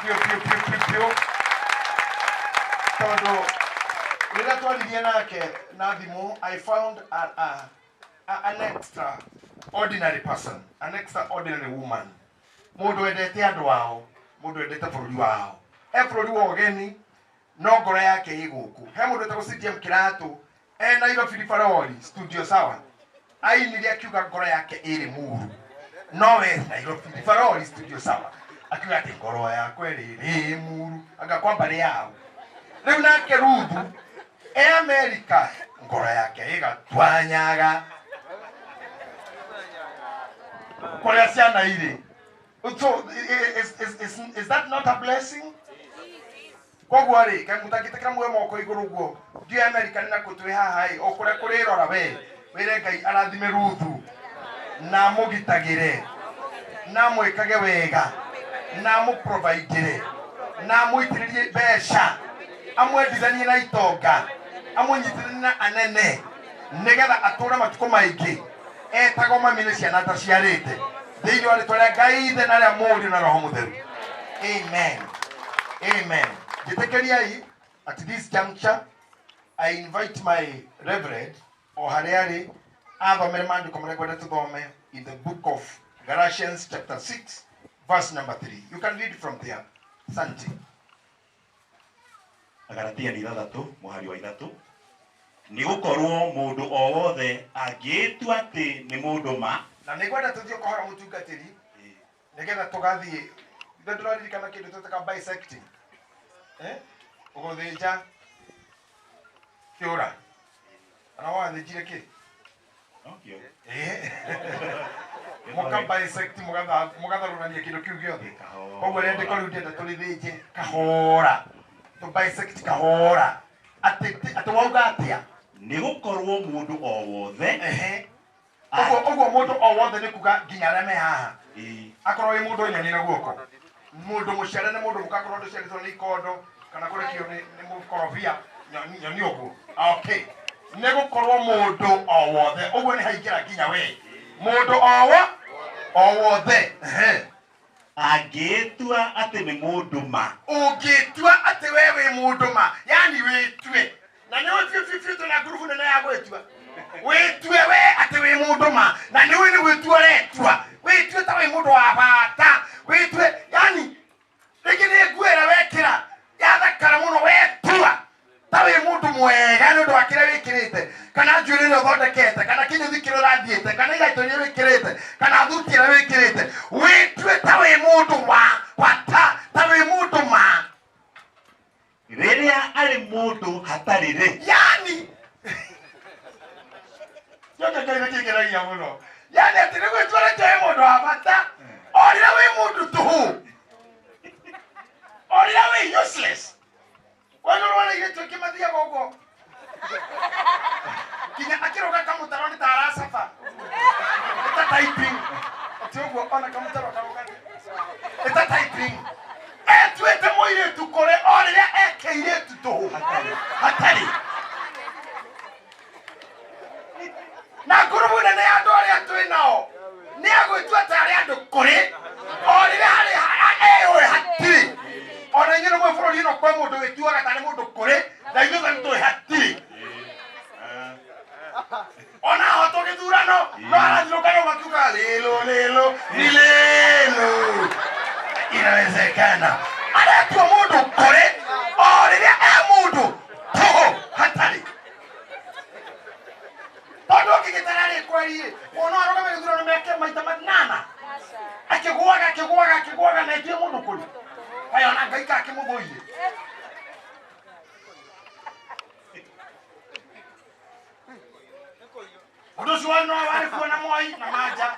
Biũ biũ biũ biũ biũ, tondũ rĩrĩa twaririe nake na thimũ, I found an extraordinary person, an extraordinary woman, mũndũ wendete andũ ao, mũndũ wendete bũrũri wao. He bũrũri wa ũgeni, no ngoro yake ĩ gũkũ. He mũndũ wĩtagwo CDM Kĩratũ e Nairobi Ribarori studio, sawa, ainire akiuga ngoro yake ĩrĩ Muru, no we Nairobi Ribarori studio, sawa, akiuga atĩ ngoro yakwa ĩrĩ rĩ Muru, anga kwa mbarĩ yao. Rĩu nake Ruthu e Amerika, ngoro yake ĩgatwanyaga kũrĩa ciana irĩ. So is that not a blessing? Koguo rĩ, kaĩ mũtangĩtĩkĩra muoe moko igũrũ ũguo? Ndiũĩ Amerika nĩ nakũ, twĩ haha ĩ, o kũrĩa kũrĩrora we wĩre Ngai arathime Ruthu na amũgitagĩre na amwĩkage wega na amũprovidĩre na amũitĩrĩrie mbeca, amwendithanie na itonga, amũnyitithanie na anene, nĩgetha atũre matukũ maingĩ etagwo mami nĩ ciana ataciarĩte, thĩinĩ wa rĩtwa rĩa Ngai Ithe na rĩa Mũriũ na Roho Mũtheru. Amen, amen. Njĩtĩkĩriai at this juncture I invite my reverend o harĩa arĩ athomere maandĩko marĩa ngwenda tũthome in the book of Galatians chapter 6 verse number 3. You can read from there. Asante. Agalatia nĩ 6 mũhari wa 3. Nĩ gũkorwo mũndũ o wothe angĩĩtua atĩ nĩ mũndũ ma Na nĩ ngwenda tũthiĩ ũkahora, mũtungatĩri, nĩgetha tũgathiĩ ithe ndũraririkana kĩndũ twĩtaga bisecting, eh? Ũgũthĩnja kĩũra kana wathĩnjire kĩ? Nokĩo. Mũka bisect, mũgatharũrania kĩndũ kĩu gĩothe. Kahora. Koguo rĩandĩko rĩu ndĩenda tũrĩthĩnje kahora, tũ bisect kahora. Atĩ wauga atĩa? Nĩ gũkorwo mũndũ o wothe Ehe, ũguo mũndũ o wothe nĩ kuga nginya arĩa me haha. Akorwo wĩ mũndũ, nyoni na guoko. Mũndũ mũciare nĩ mũndũ mũka, akorwo ndũciarĩtwo nĩ ikondo kana kũrekio nĩ mũkorobia, nyoni nyoni ũguo. Okay, nĩ gũkorwo mũndũ o wothe, ũguo nĩ haingĩra nginya we, mũndũ o wothe. Ehe. Angĩĩtua atĩ nĩ mũndũ ma Ũngĩtua atĩ we wĩ mũndũ ma, yani wĩtue na nĩ ũĩ biũ biũ biũ twĩna ngurubu nene ya gwĩtua. Wĩtue we atĩ wĩ mũndũ ma, na nĩ ũĩ nĩ gwĩtua ũretua, wĩtue ta wĩ mũndũ wa bata, wĩtue yani rĩngĩ nĩ nguo ĩrĩa wekĩra yathakara mũno, wetua ta wĩ mũndũ mwega nĩ ũndũ wa kĩrĩa wĩkĩrĩte, kana njuĩrĩ ĩrĩa ũthondekete, kana kĩnyũthi kĩrĩa ũrathiĩte, kana iratũ iria wĩkĩrĩte, kana thuti ĩrĩa wĩkĩrĩte. Wĩtue ta wĩ mũndũ wa bata, ta wĩ mũndũ ma Rĩrĩa arĩ mũndũ hatarĩ rĩ. Yani kĩoke Ngai nĩ kĩngenagia mũno, yani atĩ nĩ gwĩtua rĩtwa wĩ mũndũ wa bata o rĩrĩa wĩ mũndũ tũhũ, o rĩrĩa wĩ useless. We nĩ ũrona airĩtu aingĩ mathiaga ũguo, nginya akĩrũga kamũtaro nĩ ta aracaba, nĩ ta typing, atĩ ũguo ona kamũtaro karũga nĩ ta typing. Etuĩte mũirĩtu kũrĩ o rĩrĩa ekeirĩtu tũhũ hatarĩ. Na ngurubu nene ya andũ arĩa twĩ nao nĩ agwĩtua tarĩ andũ kũrĩ o rĩrĩa harĩ eyũĩ hatirĩ. Ona inyuĩ nĩ mwĩ bũrũri ĩno kwĩ mũndũ wĩtuaga tarĩ mũndũ kũrĩ, na ithuĩ othe nĩ tũĩ hatirĩ. Ona ahotwo gĩthurano no arathiũka no makiuga lilo lilo ni lilo, inawezekana. Aretua mũndũ kũrĩ o rĩrĩa e mũndũ tũhũ hatarĩ, tondũ ũngĩgĩtara rĩ kweri mũno arũgame gĩthurano mĩaka maita 8 akĩgũaga, akĩgũaga, akĩgũaga, na etue mũndũ kũrĩ. Kaĩ ona Ngai kakĩmũthũire? Ũndũ ũcio no warĩ kuo na Moi na Manja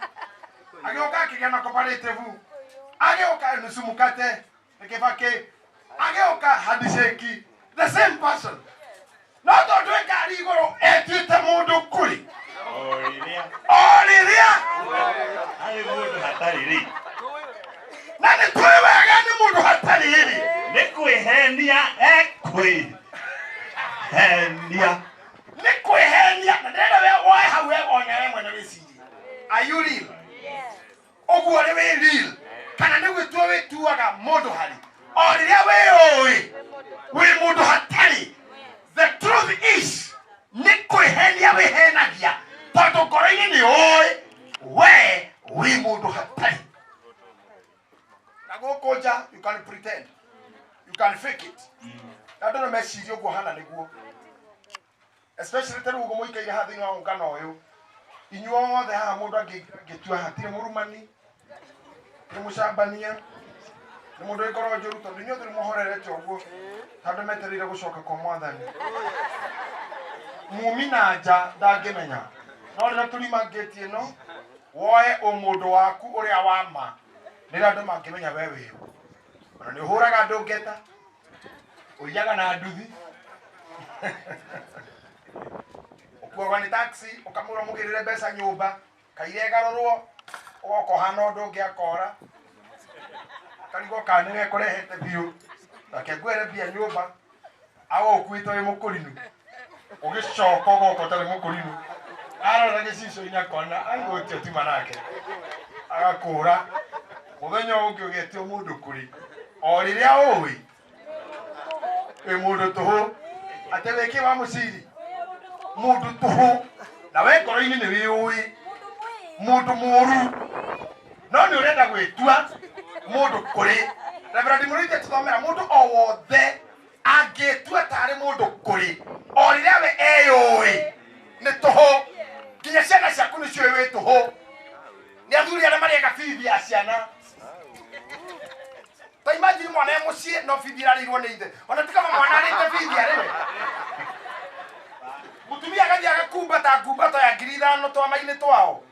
agĩũka akĩgĩa na cooperative, agĩũka nusu mkate na Kibaki agĩũka handshake, the same person. No tondũ ĩ ngari igũrũ etuĩte mũndũ kũrĩ O rĩrĩa o rĩrĩa arĩ mũndũ hatarĩ rĩ. Na nĩ tũĩ wega nĩ mũndũ hatarĩ rĩ. Nĩ kwĩhenia ekwĩhenia. Nĩ kwĩhenia. Na ndĩrenda we woe hau we one we mwene wĩcirie, are you real? Ũguo rĩ, wĩ real kana nĩ gwĩtua wĩtuaga mũndũ harĩ? O rĩrĩa wĩyũĩ wĩ mũndũ hatarĩ. The truth is nĩ kwĩhenia wĩhenagia tondũ ngoro-inĩ nĩ ũĩ we wĩ mũndũ hatarĩ. Na gũkũ nja you can pretend, you can fake it. Na andũ no mecirie ũguo hana nĩguo, especially ta rĩu ũguo mũikaire haha thĩinĩ wa ũngano ũyũ inyuothe haha mũndũ angĩtua hatirĩ mũrumani, nĩ mũcambania, nĩ mũndũ wĩ ngoro njũru tondũ inyuothe nĩ mũhorerete ũguo tondũ metereire gũcoka kwa mwathani. Mumi na nja ndangĩmenya, no rĩrĩa tũrima ngĩti ĩno woe ũmũndũ waku ũrĩa wa ma nĩrĩo andũ mangĩmenya we wĩ ũ. Ona nĩ ũhũraga andũ ngeta, ũiyaga na nduthi, ũkuagwo nĩ taxi ũkamwĩra mũgĩrĩre mbeca nyũmba kaire ĩgarũrwo ũgoka ũhana ũndũ ũngĩ akora karigwo kana nĩwe kũrehete biũ reke ngwĩre mbia nyũmba agũkuĩte wĩ mũkũrinu ũgĩcoka ũgoka ũtarĩ mũkũrinu arora gĩcicio-inĩ akona aigũtio tima nake agakũra mũthenya ũngĩ ũgetio mũndũ kũrĩ o rĩrĩa ũĩ wĩ mũndũ tũhũ atĩ wĩkĩ wa mũciri mũndũ tũhũ na we ngoro-inĩ nĩ wĩũĩ mũndũ mũru no nĩ ũrenda gwĩtua mũndũ kũrĩ. Reverend Mũrĩithi tũthomera mũndũ o wothe angĩtua tarĩ mũndũ kũrĩ o rĩrĩa we eyũĩ nĩ tũhũ nginya ciana ciaku nĩ ciũĩ wĩ tũhũ. Nĩ athuri arĩa marĩaga bithi ya ciana. Ta imagine mwana e mũciĩ no bithi ĩrarĩirwo nĩ ithe ona ti kama mwana arĩte bithi arĩwe. Mũtumia agathiĩ agakumbata ngumbato ya 5,000 twama-inĩ twao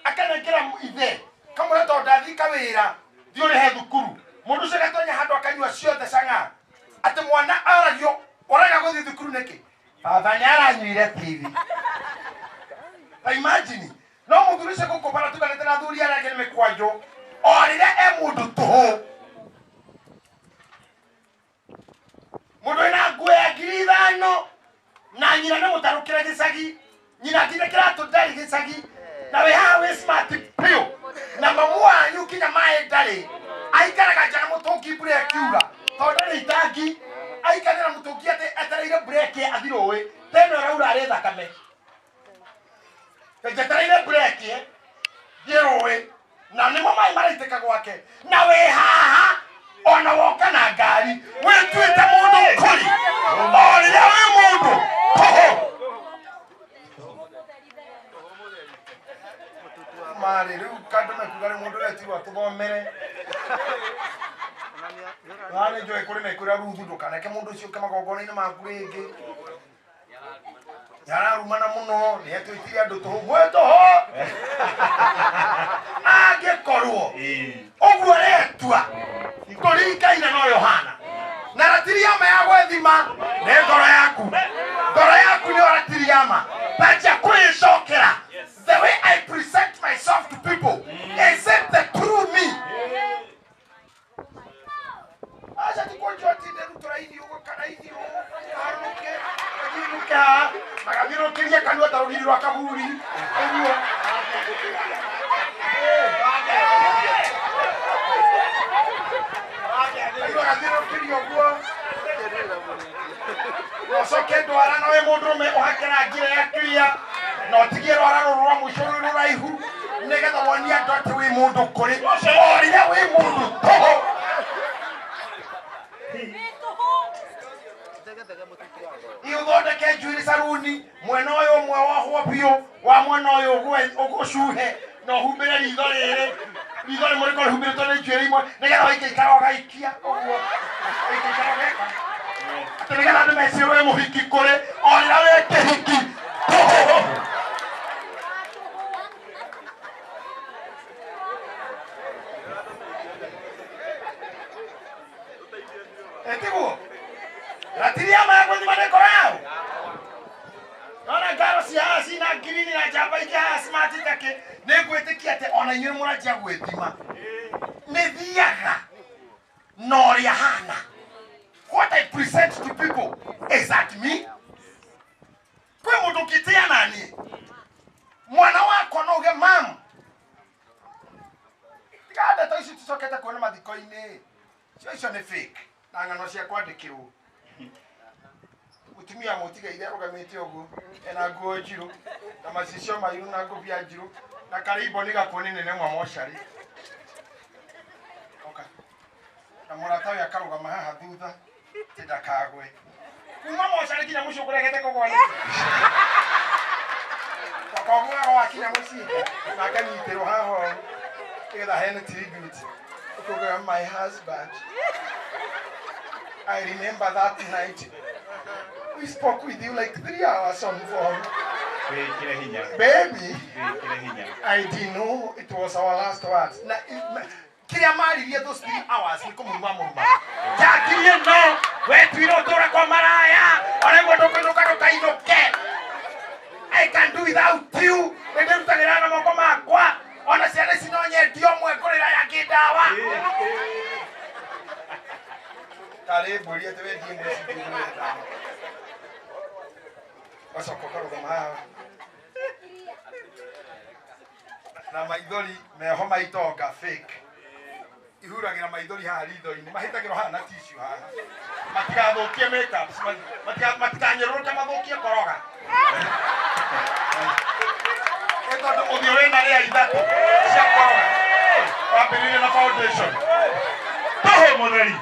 akanengera ithe kamũre tondũ ndathiĩ kawĩra thiĩ ũrĩhe thukuru. Mũndũ ũcio agatonya handũ akanyua ciothe cang'a atĩ mwana aragio ũrega gũthiĩ thukuru nĩkĩ? Baba nĩ aranyuire bithi. Ta imagine no mũthuri ũcio gũkũ bara tuganĩte na athuri arĩa angĩ nĩ mĩkwanjũ o rĩrĩa e mũndũ tũhũ. Mũndũ wĩna nguo ya 5,000 na nyina nĩ mũtarũkĩre gĩcagi, nyina nginya kĩratũ ndarĩ gĩcagi na wĩ haha wĩ smart biũ na mamu wanyu nginya maĩ ndarĩ aikaraga nja na mũtũngi mbura ĩkiura tondũ ndarĩ itangi aikarĩra mũtũngi atĩ etereire mbura ĩkĩe athiĩ rũĩ teno ĩraura arĩ thakame njetereire mbura ĩkĩe thiĩ rũĩ na nĩmo maĩ maraitĩka gwake na wĩ haha ona woka na ngari wĩtuĩte mũndũ kũrĩ o rĩrĩa wĩ mũndũ tũhũ. Marĩ rĩu kandũ mekuga rĩ mũndũ ũretirwo atũthomere na nĩ njũĩ kũrĩ mekwĩra Ruthu ndũkaneke mũndũ ũcio ũke magongona-inĩ maku rĩngĩ nĩararumana mũno nĩetwĩtire andũ tũhũ mwĩ tũhũ angĩkorwo ũguo aretua ndũringaine no Yohana na ratiri ya ma ya gwĩthima nĩ ngoro yaku. Ngoro yaku nĩyo ratiri ya ma tanjia kwĩcokera. The way I present myself to people, is it the true me? Acha tikonjwa tinde rutũraini ũguo karaini ũũ harũke gathiũrũrũke haha na gathiũrũrũkĩrie kanua ta rũriri rwa kaburi ũguo. Kanua gathiũrũrũkĩrie ũguo na ũcoke ndwara na wĩ mũndũrũme ũhake rangi ya clear na ũtigie rwara rũrũ rwa mũico rwĩ rũraihu nĩgetha wonie andũ atĩ wĩ mũndũ kũrĩ o rĩrĩa wĩ mũndũ tũhũ. Ũthondeke njuĩrĩ caruni mwena ũyũ ũmwe wohwo biũ wa mwena ũyũ ũcuhe na ũhumbĩre ritho rĩrĩ ritho rĩmwe rĩkorwo rĩhumbĩrĩtwo nĩ njuĩrĩ imwe nĩgetha waikaikara ũgaikia ũguo waikaikara ũgeka atĩ nĩgetha andũ mecirie wĩ mũhiki kũrĩ o rĩrĩa wĩ kĩhiki tũhũ. Etiguo ratiri ya ma ya gwĩthima nĩ ngoro yao. Nona ngaro cia haha cina ngirini na njamba ingĩ haha smart takĩ nĩ ngwĩtĩkia atĩ ona inyuĩ mũranjia gwĩthima nĩ thiaga na ũrĩa hana. What I present to people is that me. Kwĩ mũndũ ũngĩtĩa naniĩ mwana wakwa no uge mam tiga ndeto ici tũcokete kuona mathiko-inĩ cio icio nĩ fake. Na ng'ano cia kwandĩkĩrwo. Mũtumia mũtigaire arũgamĩte ũguo ena nguo njirũ na macicio mairũ na ngũbia njirũ na kariboni gakuo nĩ nene mwa mocarĩ. Oka. Na mũrata ũyũ akarũgama haha thutha atĩ ndakagwe. Kuma mocarĩ nginya mũciĩ ũkũregete kũgwa nĩkĩ? Koguo wakinya mũciĩ na akanyitĩrwo haha ũũ nĩgetha aheane tribute. Ũkauga my husband, I remember that night we spoke with you like 3 hours on phone. Wĩkĩre hinya. Baby, Wĩkĩre hinya. I didn't know it was our last words. Na kĩrĩa maririe those 3 hours nĩ kũmuruma mũruma. Njakirie no wetuire ũtũre kwa maraya ona iguo ndũkũinũka ndũkainũke. I can do without you. Nĩ ndĩrutagĩra na moko makwa. Ona ciana ici no nyendio ũmwe ngũrĩra yangĩ ndawa. Tarĩ mbũri atĩ wendie mũciĩ ngũrĩre ndawa. Ũgacoka ũkarũgama haha. Na maithori meho maitonga fake. Ihuragĩra maithori haha ritho-inĩ, mahĩtagĩrwo haha na tissue haha. Matigathũkie makeups, matikanyũrũrũke mathũkie koroga. Ĩ tondũ ũthiũ wĩna rĩa ithatũ cia koroga. Wambĩrĩirie na foundation. Tũhũ mũtheri.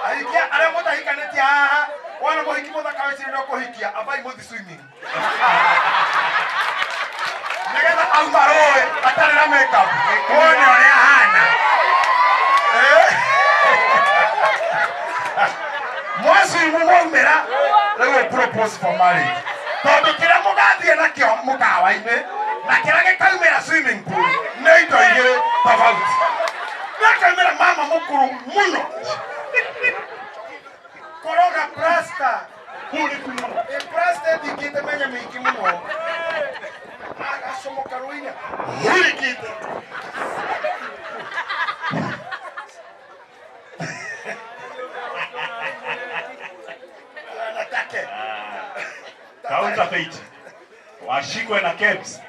Ahikia arĩa mũtahikanĩtie haha, wona mũhiki mũthaka wĩcirie nĩ ũkũhikia, ambai mũthiĩ swimming. Nĩgetha auma rũĩ atarĩ na makeup, wone ũrĩa ahana. Mwaswimu mwaumĩra, rĩu propose for marriage. Tondũ kĩrĩa mũgathiĩ nakĩo mũkawa-inĩ na kĩrĩa gĩkaumĩra swimming pool nĩ indo igĩrĩ tofauti. Nĩakaumĩra mama mũkũrũ mũno. Koroga plaster. Ĩ plaster ĩthingĩte menya mĩingĩ mũno. Agacomoka rũĩ-inĩ hurĩkĩte. Anatake. Counterfeit. Washikwe na kebs.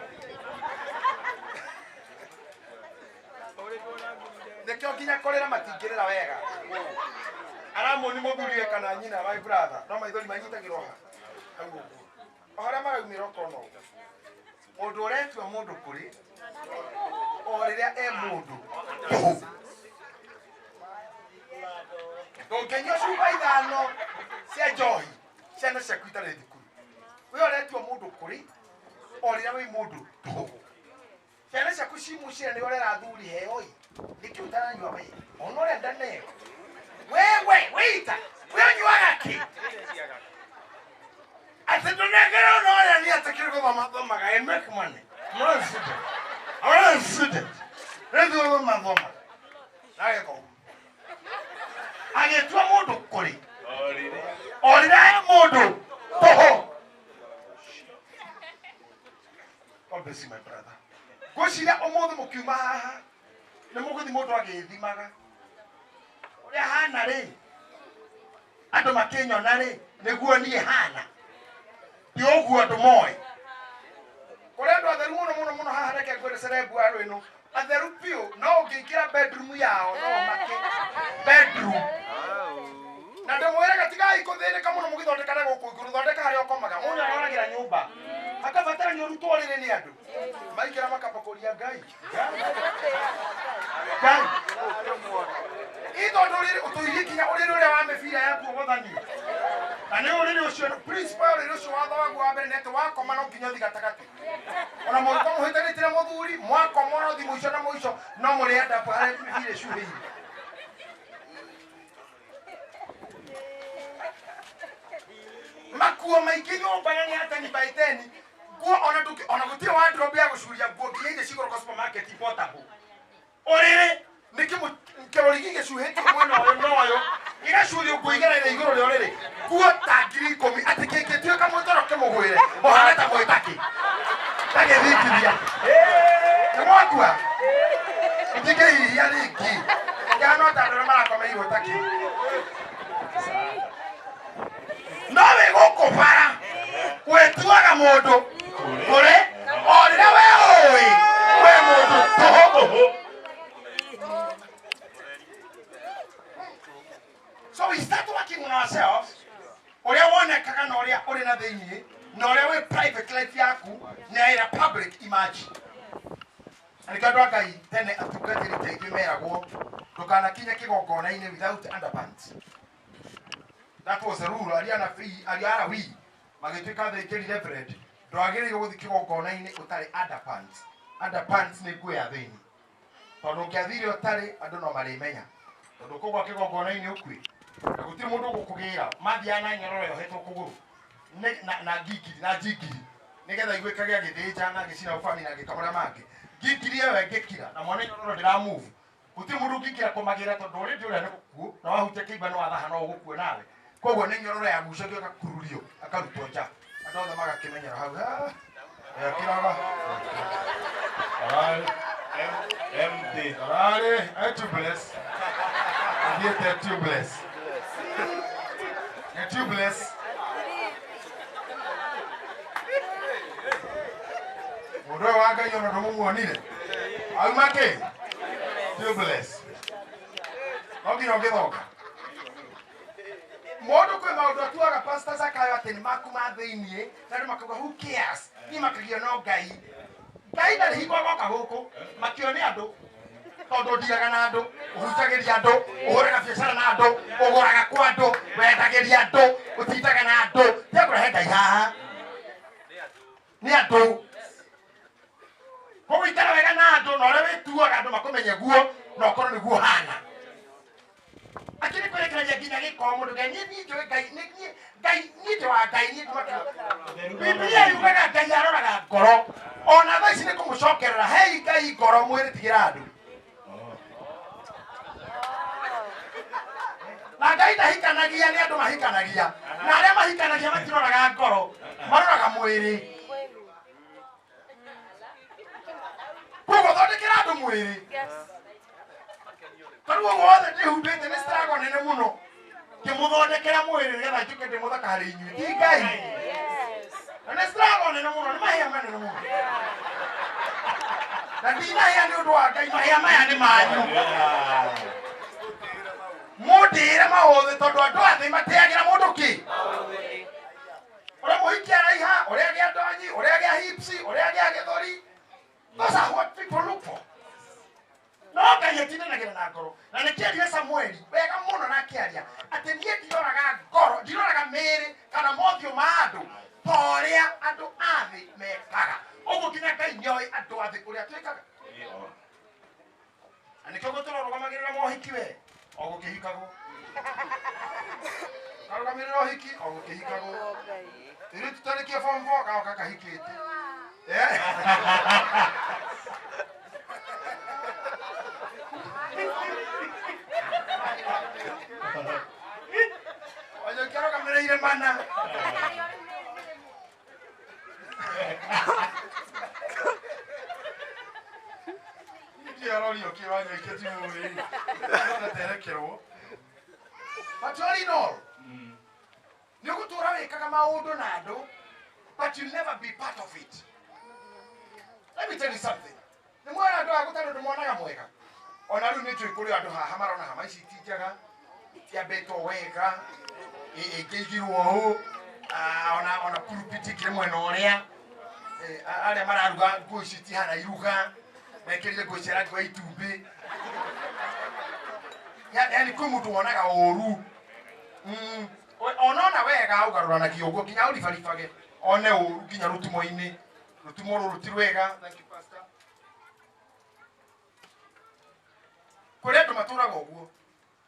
Nĩkĩo nginya kũrĩra matingĩrĩra wega. Aramoni mũthuri kana nyina my brother, no maithori manyitagĩrwo ha. Hau ũguo. O harĩa maraumĩra ũkona ũguo. Mũndũ ũretua mũndũ kũrĩ o rĩrĩa e mũndũ tũhũ. Ndũngĩnyua cuba ithano cia njohi ciana ciaku itarĩ thukuru. We ũretua mũndũ kũrĩ o rĩrĩa wĩ mũndũ tũhũ. Ciana ciaku ci mũciĩ nĩ ũrera athuri heo ĩ. Nĩkĩ ũtaranyua we? Ona ũrenda neo. Wewe wĩita, we ũnyuaga kĩ? Atĩ ndũnengere ona ũrĩa niĩ atĩ kĩrĩ gũthoma thomaga, I make money. I'm not a student. I'm not a student. Rĩu gũthoma thomaga. Na ageka ũguo. Agĩtua mũndũ kũrĩ. O rĩrĩa e mũndũ tũhũ. God bless you, my brother. Ngwĩciria ũmũthĩ mũkiuma haha nĩ mũgũthiĩ mũndũ agĩthimaga. Ũrĩa hana rĩ, andũ makĩnyona rĩ, nĩguo niĩ hana. Ti ũguo andũ moĩ. Kũrĩ andũ atheru mũno mũno mũno haha, reke ngwĩre celeb wa rwĩno. Atheru biũ, no ũngĩingĩra bedroom yao no ũmake. Bedroom. Na ndĩmwĩraga tigai kũthĩnĩka mũno mũgĩthondeka na gũkũ igũrũ, thondeka harĩa ũkomaga. Mũndũ aroragĩra nyũmba. Hakabatara nĩ ũrutwo rĩrĩ nĩ andũ. Maingĩra makamba kũria Ngai. Ngai. Ĩ tondũ rĩrĩ ũtũirie nginya ũrĩrĩ ũrĩa wa mĩbira ya kuogothania. Na nĩ ũrĩrĩ ũcio, principal ũrĩrĩ ũcio watho waguo wa mbere nĩ atĩ wakoma no nginya ũthiĩ gatagatĩ. Ona mũngĩkorwo mũhĩtanĩtie na mũthuri, mwakoma ona ũthiĩ mũico na mũico, no mũrĩ end up harĩa mĩbira ĩcuhĩire. Makuo maingĩ nyũmba na nĩ ateni by ten, nguo ona ndũngĩ, ona gũtirĩ wardrobe ya gũcuria nguo nginya iria cigũragwo supermarket portable. Ũrĩrĩ nĩ kĩrorigi gĩcuhĩtio mwena ũyũ na ũyũ, gĩgacurio nguo igereire igũrũ rĩa ũrĩrĩ, nguo ta 10,000, atĩ kĩngĩtuĩka mũtoro kĩmũgwĩre, mũhane ta mwĩtaki. Ta gĩthingithia. Nĩ mwakua? Ndingĩhihia rĩngĩ. Ũngĩhana ta andũ arĩa marakomeirwo ta kĩ. No wĩ gũkũ bara, wĩtuaga mũndũ kũrĩ, o rĩrĩa we ũĩ, wĩ mũndũ tũhũ. So we start working on ourselves. Ũrĩa wonekaga na ũrĩa ũrĩ na thĩinĩ na ũrĩa wĩ private life yaku na ĩrĩa public image. Na nĩkĩo andũ a Ngai tene atungatĩri ta ithuĩ meragwo ndũkanakinye kĩgongona-inĩ without underpants. That was the rule. Arĩa anabii, arĩa Alawi magĩtuĩka athĩnjĩri reverend, ndwagĩrĩirwo gũthiĩ kĩgongona-inĩ ũtarĩ underpants. Underpants nĩ nguo ya thĩinĩ. Tondũ ũngĩathire ũtarĩ andũ no marĩmenya. Tondũ kũgwa kĩgongona-inĩ ũkue. Na gũtirĩ mũndũ ũgũkũgĩra. Mathiaga na nyororo yohetwo kũgũrũ. Na ngingiri na njingiri. Nĩgetha iguĩkage agĩthĩnja na agĩcina ũbani na agĩka marĩa mangĩ. Ngingiri ĩyo ĩngĩkira na mwana nyororo ndĩra move. Gũtirĩ mũndũ ũngĩingĩra kũmagĩra tondũ already ũrĩa nĩ gũkuũ na wahutia kĩimba nĩ wathaha no ũgũkua nawe. Koguo nĩ nyororo yagucagio ĩgakururio akarutwo nja. Andũ othe magakĩmenyera hau. Ekĩraga. Ararĩ. MD. Ararĩ, tubeless. Athiĩte tubeless. Nĩ tubeless. Mũndũ ũyũ wa Ngai ona ndũmũmuonire. Auma kĩ? Tubeless. No nginya ũngĩthonga. Mũndũ kwĩ maũndũ atuaga Pastor Zakayo atĩ nĩ maku ma thĩiniĩ na andũ makauga who cares? Niĩ makagio no Ngai. Ngai ndarĩ hingo agoka gũkũ makio nĩ andũ tondũ ndiaga na andũ, ũhunjagĩria andũ, ũhũraga biacara na andũ, ũgũraga kwa andũ, wendagĩria andũ, ũtindaga na andũ. Tiekũrehe Ngai haha. Nĩ andũ. Koguo ikara wega na andũ na ũrĩa wĩtuaga andũ makũmenye guo na ũkorwo nĩguo ũhana. Akĩrĩ kwerekereria nginya gĩko mũndũ Ngai niĩ njũĩ Ngai niĩ Ngai niĩ ndĩ wa Ngai niĩ ndimakĩra. Biblia yugaga Ngai aroraga ngoro. Ona thaa ici nĩ kũmũcokerera hei Ngai ngoro mwĩrĩ tigĩra andũ. Na Ngai ndahikanagia nĩ andũ mahikanagia. Na arĩa mahikanagia matiroraga ngoro, maroraga mwĩrĩ. Koguo thondekera andũ mwĩrĩ. Tarĩu ũguo wothe ndĩhumbĩte nĩ struggle nene mũno. Ngĩmũthondekera mwĩrĩ nĩgetha njuke ndĩ mũthaka harĩ inyuĩ. Ti Ngai. Na nĩ struggle nene mũno, nĩ mahĩa manene mũno. Na ndinahĩa nĩ ũndũ wa Ngai, mahĩa maya nĩ manyu. Mũndĩĩre maũthĩ tondũ andũ a thĩ mateagĩra mũndũ kĩ? Ũrĩa mũhiki araiha, ũrĩa agĩa ndonyi, ũrĩa agĩa hips, ũrĩa agĩa gĩthũri. Those are what people look for. No Ngai atindanagĩra na ngoro. Na nĩkĩarire Samueli wega mũno na akĩaria atĩ niĩ ndiroraga ngoro, ndiroraga mĩĩrĩ kana mothiũ ma andũ ta ũrĩa andũ a thĩ mekaga. Ũguo nginya Ngai nĩoĩ andũ a thĩ ũrĩa twĩkaga. Na nĩkĩo gũtũrũgamagĩrĩra mohiki we o gũkĩhikagwo. Karũgamĩrĩra ũhiki o gũkĩhikagwo. Ithuĩ tũtarĩkie form 4 gaoka kahikĩte. Wanyokerũgamĩrĩire mana. Ndiarorio kĩ wanyoike ti mũĩ. Ndaterekerwo. But all in all, nĩ ũgũtũra wĩkaga maũndũ na andũ, but you'll never be part of it. Let me tell you something. Nĩ mwena andũ aya gũtarĩ ũndũ monaga mwega. Ona rĩu nĩ njũĩ kũrĩ andũ haha marona hama ici ti njega, itiambĩtwo wega, ĩngĩigirwo ũũ, ona pulpit ĩkĩrĩ mwena ũrĩa, arĩa mararuga nguo ici itihana iruga, mekĩrire nguo cia rangi wa itumbĩ. Yaani kwĩ mũndũ wonaga ũru. Onona wega ũgarũranagia ũguo nginya ũribaribage one ũru nginya rũtumo-inĩ. Rũtumo rũrũ ti rwega. Thank you, Pastor. Kũrĩ andũ matũraga ũguo.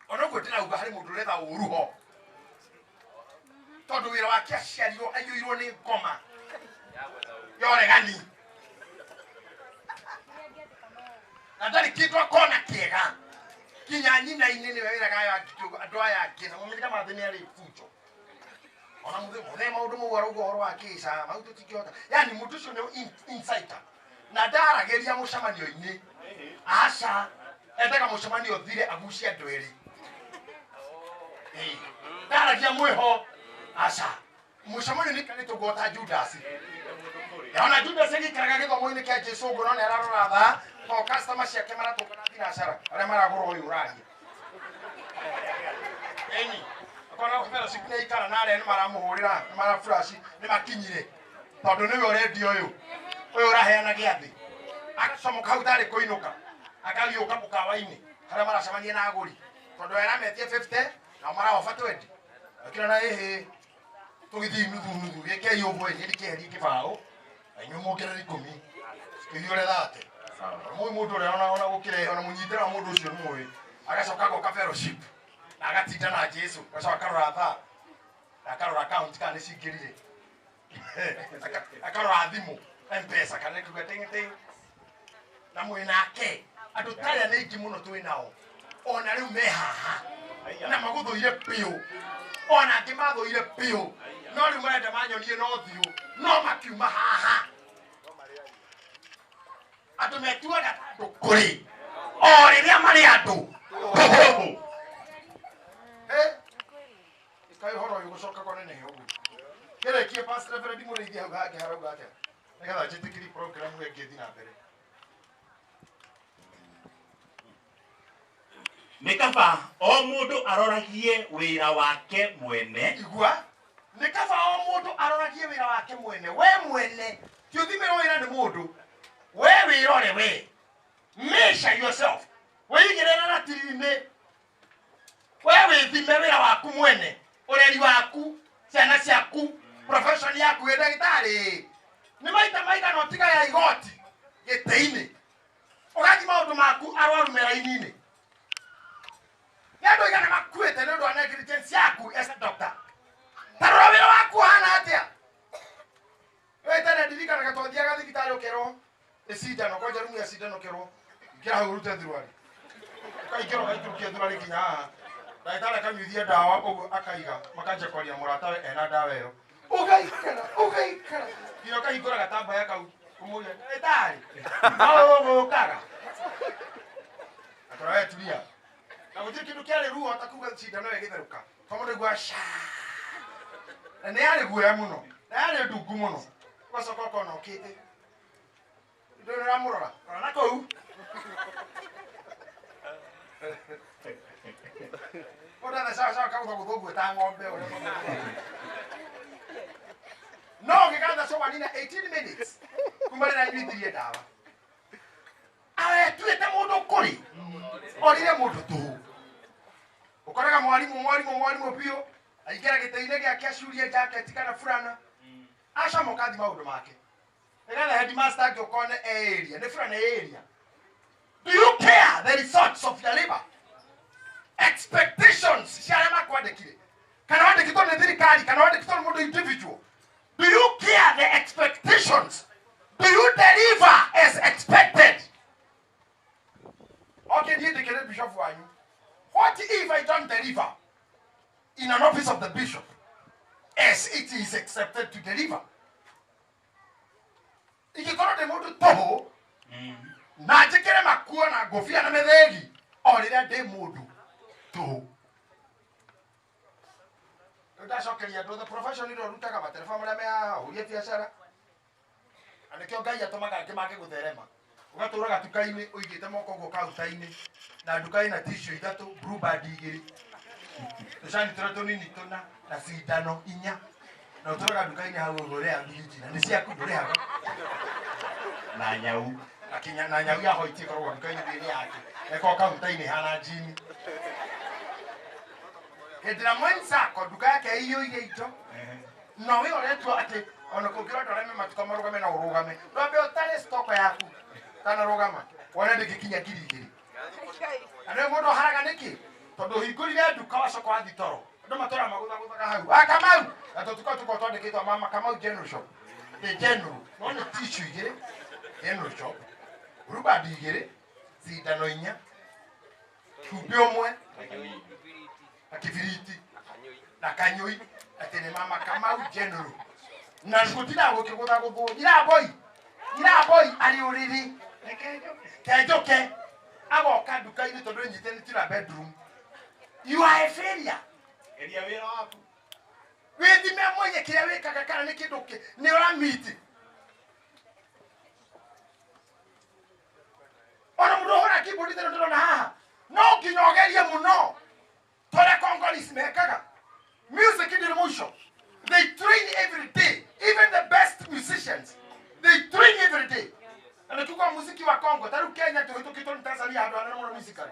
Ona ũguo ndĩrauga harĩ mũndũ ũretha ũru ho. Tondũ wĩra wake aciarirwo aiyũirwo nĩ ngoma ya ũregani. Na ndarĩ kĩndũ akona kĩega. Nginya nyina-inĩ nĩwe wĩraga aya andũ aya angĩ na mũmenye kama thĩ nĩ arĩ bunjo. Ona mũthee maũndũ mau arauga ũhoro wa kĩca, mau tũtingĩhota. Yaani mũndũ ũcio nĩ insider. Na ndaragĩria mũcemanio-inĩ. Aca, endaga mũcemanio ũthire agucie andũ erĩ. Ndaragia mwĩho. Aca, mũcemanio nĩ ikarĩte ũguo ta Judas. Ona Judas agĩikaraga gĩthomo-inĩ kĩa Jesũ ũguo no nĩ ararora thaa, tondũ customer ciake maratũngana thinacara arĩa maragũra ũyũ ũraria. Ĩni. Akona fellowship nĩ ikara na arĩa nĩ maramũhũrĩra nĩ maraflash nĩ makinyire tondũ nĩwe ũrendia ũyũ ũyũ ũraheana gĩathĩ agacomoka hau tarĩ kũinũka akariũka mũkawa-inĩ harĩa maracemania na agũri tondũ erametie 50 nao maraoba 20 akĩra na ĩhĩ tũgĩthiĩ nuthu nuthu gĩkei ũguo niĩ ndikĩherie kĩbaũ na inyuĩ mũongerere 10 tũhiũre 30 mũĩ mũndũ ũrĩa ona gũkĩrehe ona mũnyitĩre wa mũndũ ũcio nĩ mũĩ agacoka agoka fellowship na agatinda na Jesu agacoka akarora thaa na akarora account kana nĩ cingĩrire akarora thimũ M-Pesa kana nĩ kuga ting ting na mwĩ nake andũ tarĩa nĩ aingĩ mũno twĩ nao ona rĩu me haha na magũthũire biũ ona angĩ mathũire biũ no rĩu marenda manyonie no thiũ no makiuma haha andũ metuaga ta andũ kũrĩ o rĩrĩa marĩ andũ tũhũ ĩkaĩ ũhoro ũyũ gũcoka kwanene ũguo kĩrĩkie Pastor Reverend Mũrĩithi hau hangĩ harauga atĩa nĩgetha njĩtĩkĩrie program ĩyo ĩngĩ na mbere. Nĩ kaba o mũndũ aroragie wĩra wake mwene. Igua nĩ kaba o mũndũ aroragie wĩra wake mwene we mwene ti ũthimĩrwo wĩra nĩ mũndũ we wĩrore we measure yourself wĩigĩrĩre ratiri-inĩ we wĩthime wĩra waku mwene ũreri waku ciana ciaku profession yaku wĩ ndagĩtarĩ nĩ maita maigana ũtigaya igoti gĩtĩ-inĩ ũgathiĩ maũndũ maku arwaru me raini-inĩ nĩ andũ aigana makuĩte nĩ ũndũ wa negligence yaku as a doctor ta rora wĩra waku ũhana atĩa we tene ndirikanaga twathiaga thibitarĩ ũkerwo nĩ cindano kwanja rumu ya cindano ũkerwo ingĩra hau ũrute thuruarĩ ũkaingĩra ũgaikũrũkia thuruarĩ nginya haha ndagĩtarĩ akanyuithia ndawa ũguo akaiga makanjia kwaria mũratawe ena ndawa ĩyo ũgaikara ũgaikara nginya ũkahingũra gatambaya kau kũmũria ndagĩtarĩ no ũgũkaga akora we tulia na gũtirĩ kĩndũ kĩarĩ ruo ta kuga cindano ĩgĩtherũka to mũndũ aigua ca na nĩ yarĩ guoya mũno na yarĩ ndungu mũno ũgacoka ũkona ũkĩte ndũĩ nĩũramũrora rora na kũu mũndũ athecaga akagũthagũthwo ũguo ta ng'ombe ũrĩa no ũngĩgathecwo wanina 18 minutes kuma rĩrĩa anyuithirie ndawa aretuĩte mũndũ kũrĩ orire mũndũ tũhũ ũkoraga mwarimũ mwarimũ mwarimũ biũ aingĩra gĩtĩ-inĩ gĩake acurie jacket kana burana acomoka athi maũndũ make nĩgetha headmaster angĩũka one e area nĩ burana ĩ area. Do you care the results of your labor? Expectations cia arĩa makwandĩkire kana wandĩkĩtwo nĩ thirikari kana wandĩkĩtwo nĩ mũndũ individual. Do you care the expectations? Do you deliver as expected? Okay, niĩ ndĩkĩrĩ bishop wanyu. What if I don't deliver in an office of the bishop as it is accepted to deliver? Ingĩkorwo ndĩ mũndũ tũhũ na njĩkĩre makuo na ngũbia na mĩthĩgi o rĩrĩa ndĩ mũndũ tũhũ. Rĩu ndacokeria andũ the profession ĩrĩa ũrutaga matereba marĩa me haha ũrie biacara na nĩkĩo Ngai atũmaga angĩ mage gũtherema ũgatũraga nduka-inĩ ũigĩte moko ũguo kaunta-inĩ na nduka ĩna tissue ithatũ blue band igĩrĩ tũcani tũrĩa tũnini tũna na cindano inya na ũtũraga nduka-inĩ hau ũguo ũrĩa mbiriti na nĩ ciaku ndũrĩhaga na nyau na kinya na nyau ya hoiti ĩkoragwo nduka-inĩ thĩinĩ yake ĩkoragwo kaunta-inĩ hana njini hĩndĩ ĩrĩa mwenzako nduka yake ĩiyũire indo no we ũretua atĩ ona kũngĩrwo andũ arĩa me matuka marũgame no ũrũgame ndwambe ũtare stoko yaku tanarũgama wone ndĩngĩkinya 2,000 na nĩwe mũndũ aharaga nĩkĩ tondũ ũhingũrire nduka wacoka wathiĩ toro andũ matũraga magũthagũthaga hau a Kamau na tũtuka tũkoragwo twandĩkĩtwo mama Kamau General Shop nĩ general no nĩ tissue igĩrĩ general shop rubandi igĩrĩ cindano inya cumbĩ ũmwe na kibiriti na kanyũi atĩ nĩ mama Kamau General na gũtindaga gũkĩgũthagũthwo nyiraboi nyiraboi arĩ ũrĩrĩ kenjoke agoka nduka-inĩ tondũ ĩnyitĩrĩtio na bedroom. You are a failure. Geria wĩra waku wĩthime mwenye kĩrĩa wĩkaga kana nĩ kĩndũ nĩ ũramiti ona mũndũ ũhũra keyboard teno ndĩrona haha no nginya ũgerie mũno ta ũrĩa Congolese mekaga Congo ta rĩu Kenya tũhĩtũkĩtwo nĩ Tanzania handũ hanene mũno musically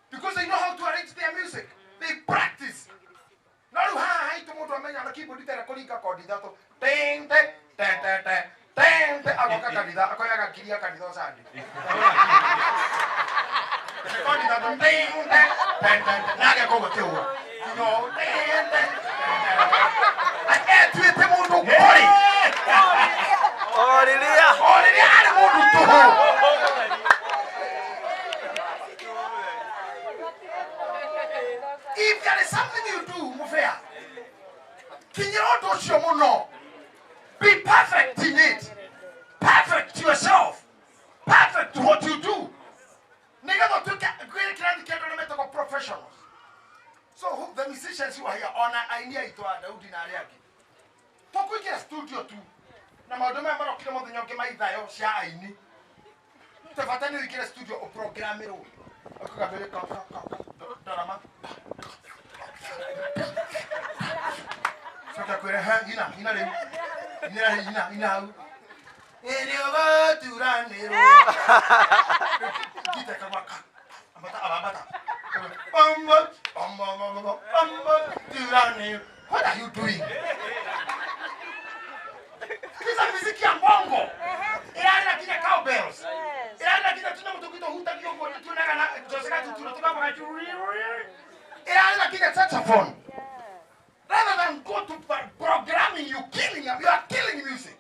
because they know how to arrange their music, they practice. No rĩu haha haitũ mũndũ amenya na keyboard tera kũringa kondi ithatũ ting te te te te te te agoka kanitha akoyaga ngiria kanitha ũcandi kondi ithatũ ting te te te te nage koguo kĩũgũa no ting te te etuĩte mũndũ kũrĩ o rĩrĩa arĩ mũndũ tũhũ. If there is something you do, Mufea, kinyĩra ũndũ ũcio mũno. Be perfect in it. Perfect yourself. Perfect what you do. Nĩgetha ũtuĩke kwĩ kĩrathi kĩa andũ arĩa metagwo professionals. So who, the musicians who are here, ona aini aitũ a Daudi na arĩa angĩ, tũkũingĩra studio tu na maũndũ maya marokire mũthenya ũngĩ maithayo cia aini. Tebata nĩ ũingĩre studio ũprogramĩrwo. Ũkagambĩrĩria ka ka ka ka ndarama. Coka kwĩra ha ina ina rĩu. Ina ina ina hau. Ĩrĩ ũgaturanĩrwo. Gita kagwa ka. Ambata ambata. Bamba bamba bamba bamba turanĩrwo. What are you doing? Kiza muziki ya mbongo. Ĩrarĩra nginya cowbells. Ĩrarĩra nginya tuna mũtũ hutagio ũguo tuonaga na Jose Gatuturo tũkamaka ĩrarĩra nginya saxophone. Rather than go to programming, you killing you are killing music.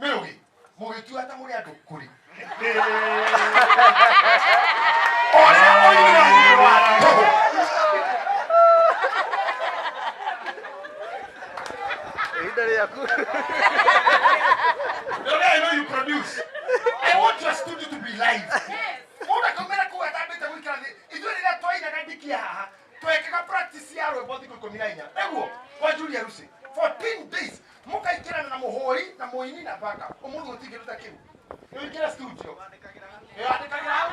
Mĩrũgi, mũgĩtua ta mũrĩ andũ kũrĩ. Ũrĩa ũini wanyu wa tũhũ. Ihinda rĩaku. The way I know you produce. I want your studio to be live. Mũndũ akaumĩra kũu atambĩte gũikara thĩ. Ithuĩ rĩrĩa twainaga ndikia haha, twekaga practice ya rwĩmbo thikũ 14. Nĩguo, kwa Julia Rusi. 14 days. Mũkaingĩrana na mũhũri na mũini na baka. Ũmũthĩ gũtingĩruta kĩu. Nĩ ũingĩra studio. Wandĩkagĩra hau.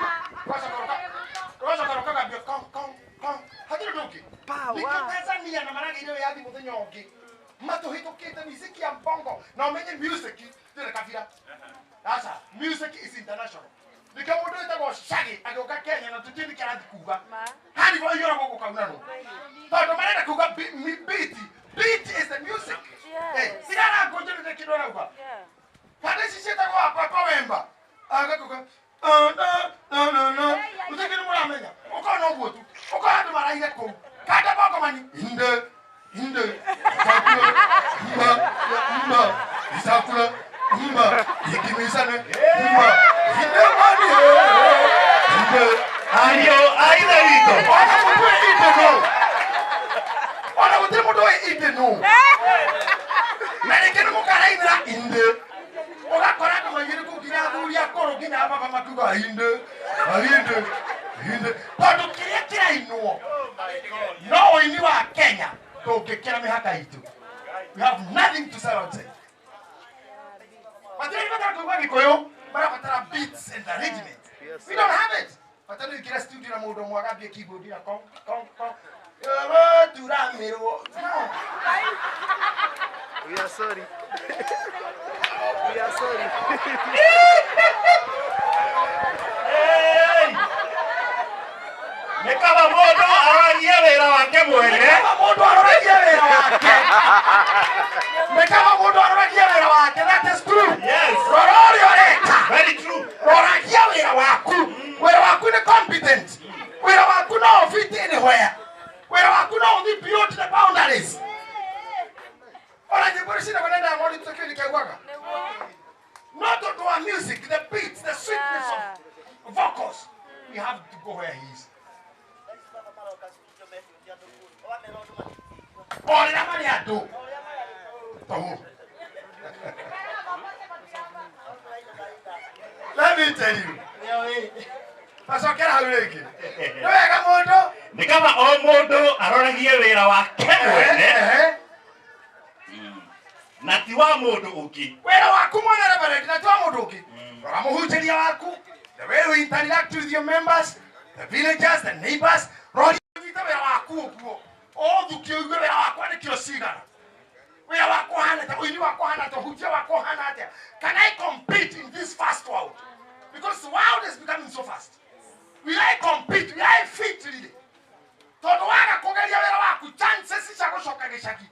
Ũgacoka ũkagambia kong kong kong. Hatirĩ ũndũ ũngĩ. Nĩkĩo Tanzania na maragĩire wĩyathi mũthenya ũngĩ. Matũhĩtũkĩte muziki ya mbongo na ũmenye music ndĩrĩ kabira. Aca, music is international. Nĩkĩo mũndũ wĩtagwo Shaggy agĩũka Kenya na tũtiũĩ nĩkĩ arathiĩ kuga. Hani bo iyũragwo gũkaunanwo. Tondũ marenda kuga beat. Beat is the music. Sigara ngũnjĩrĩte nĩ kĩndũ arauga. Kana ici ciĩtagwo Papa Wemba. Agakuga no no no. Gũtirĩ kĩndũ mũramenya. Ũkona ũguo tu. Ũkona andũ maraire kũu. Kanda bongo mani. Inde inde. Isakula mba mba. Isakula mba. Ikimisane mba. Inde mani. Inde. Ario aithe witũ. Ona mũndũ wĩ inde no. Ona gũtirĩ mũndũ wĩ inde no. Na rĩngĩ nĩ mũkarainĩra inde. Ũgakora andũ maigĩrĩ kũu nginya athuri akũrũ nginya baba makiuga inde inde inde. Tondũ kĩrĩa kĩrainwo no ũini wa Kenya tũngĩkĩra mĩhaka itũ. We have nothing to sell outside. Matirĩ batara kũigua Gĩkũyũ, marabatara beats and arrangement. We don't have it. Bata nĩ ũingĩre studio na mũndũ ũmwe agambie keyboard na kong kong kong. Turamirwo. No. We are sorry. We are sorry. Hey! Nĩ kaba mũndũ aroragie wĩra wake mwene. Nĩ kaba mũndũ aroragie wĩra wake. Nĩ kaba mũndũ aroragie wĩra wake. That is true. Yes. Rora ũrĩa ũreka. Very true. Roragia wĩra waku. Wĩra waku nĩ competent. Wĩra waku no ũfit anywhere. Wĩra waku no ũthiĩ beyond the boundaries. Ona nyĩmbo ici cinagwo nĩ Diamond tũkĩũĩ nĩkĩaiguaga. Not to our music, the beats, the sweetness of vocals. We have to go where he is. O rĩrĩa marĩ andũ. Tũhũ. Let me tell you. Tacokera hau rĩngĩ. Nĩ wega mũndũ. Nĩ kaba o mũndũ aroragie wĩra wake mwene Ehe. na ti wa mũndũ ũngĩ. Wĩra waku mwene reverend na ti wa mũndũ ũngĩ. Rora mũhunjĩria waku, the way you interact with your members, the villagers, the neighbors. Rora nyita wĩra waku ũguo. Ũthukie ũigue wĩra wakwa nĩ kiro cigana. Wĩra wakwa ũhana atĩa, ũini wakwa ũhana atĩa, ũhunjia wakwa ũhana atĩa. Can I compete in this fast world? Because the world is becoming so fast. Will I compete? Will I fit really? Tondu waga kugeria wira waku, chances cia gucoka gicagi.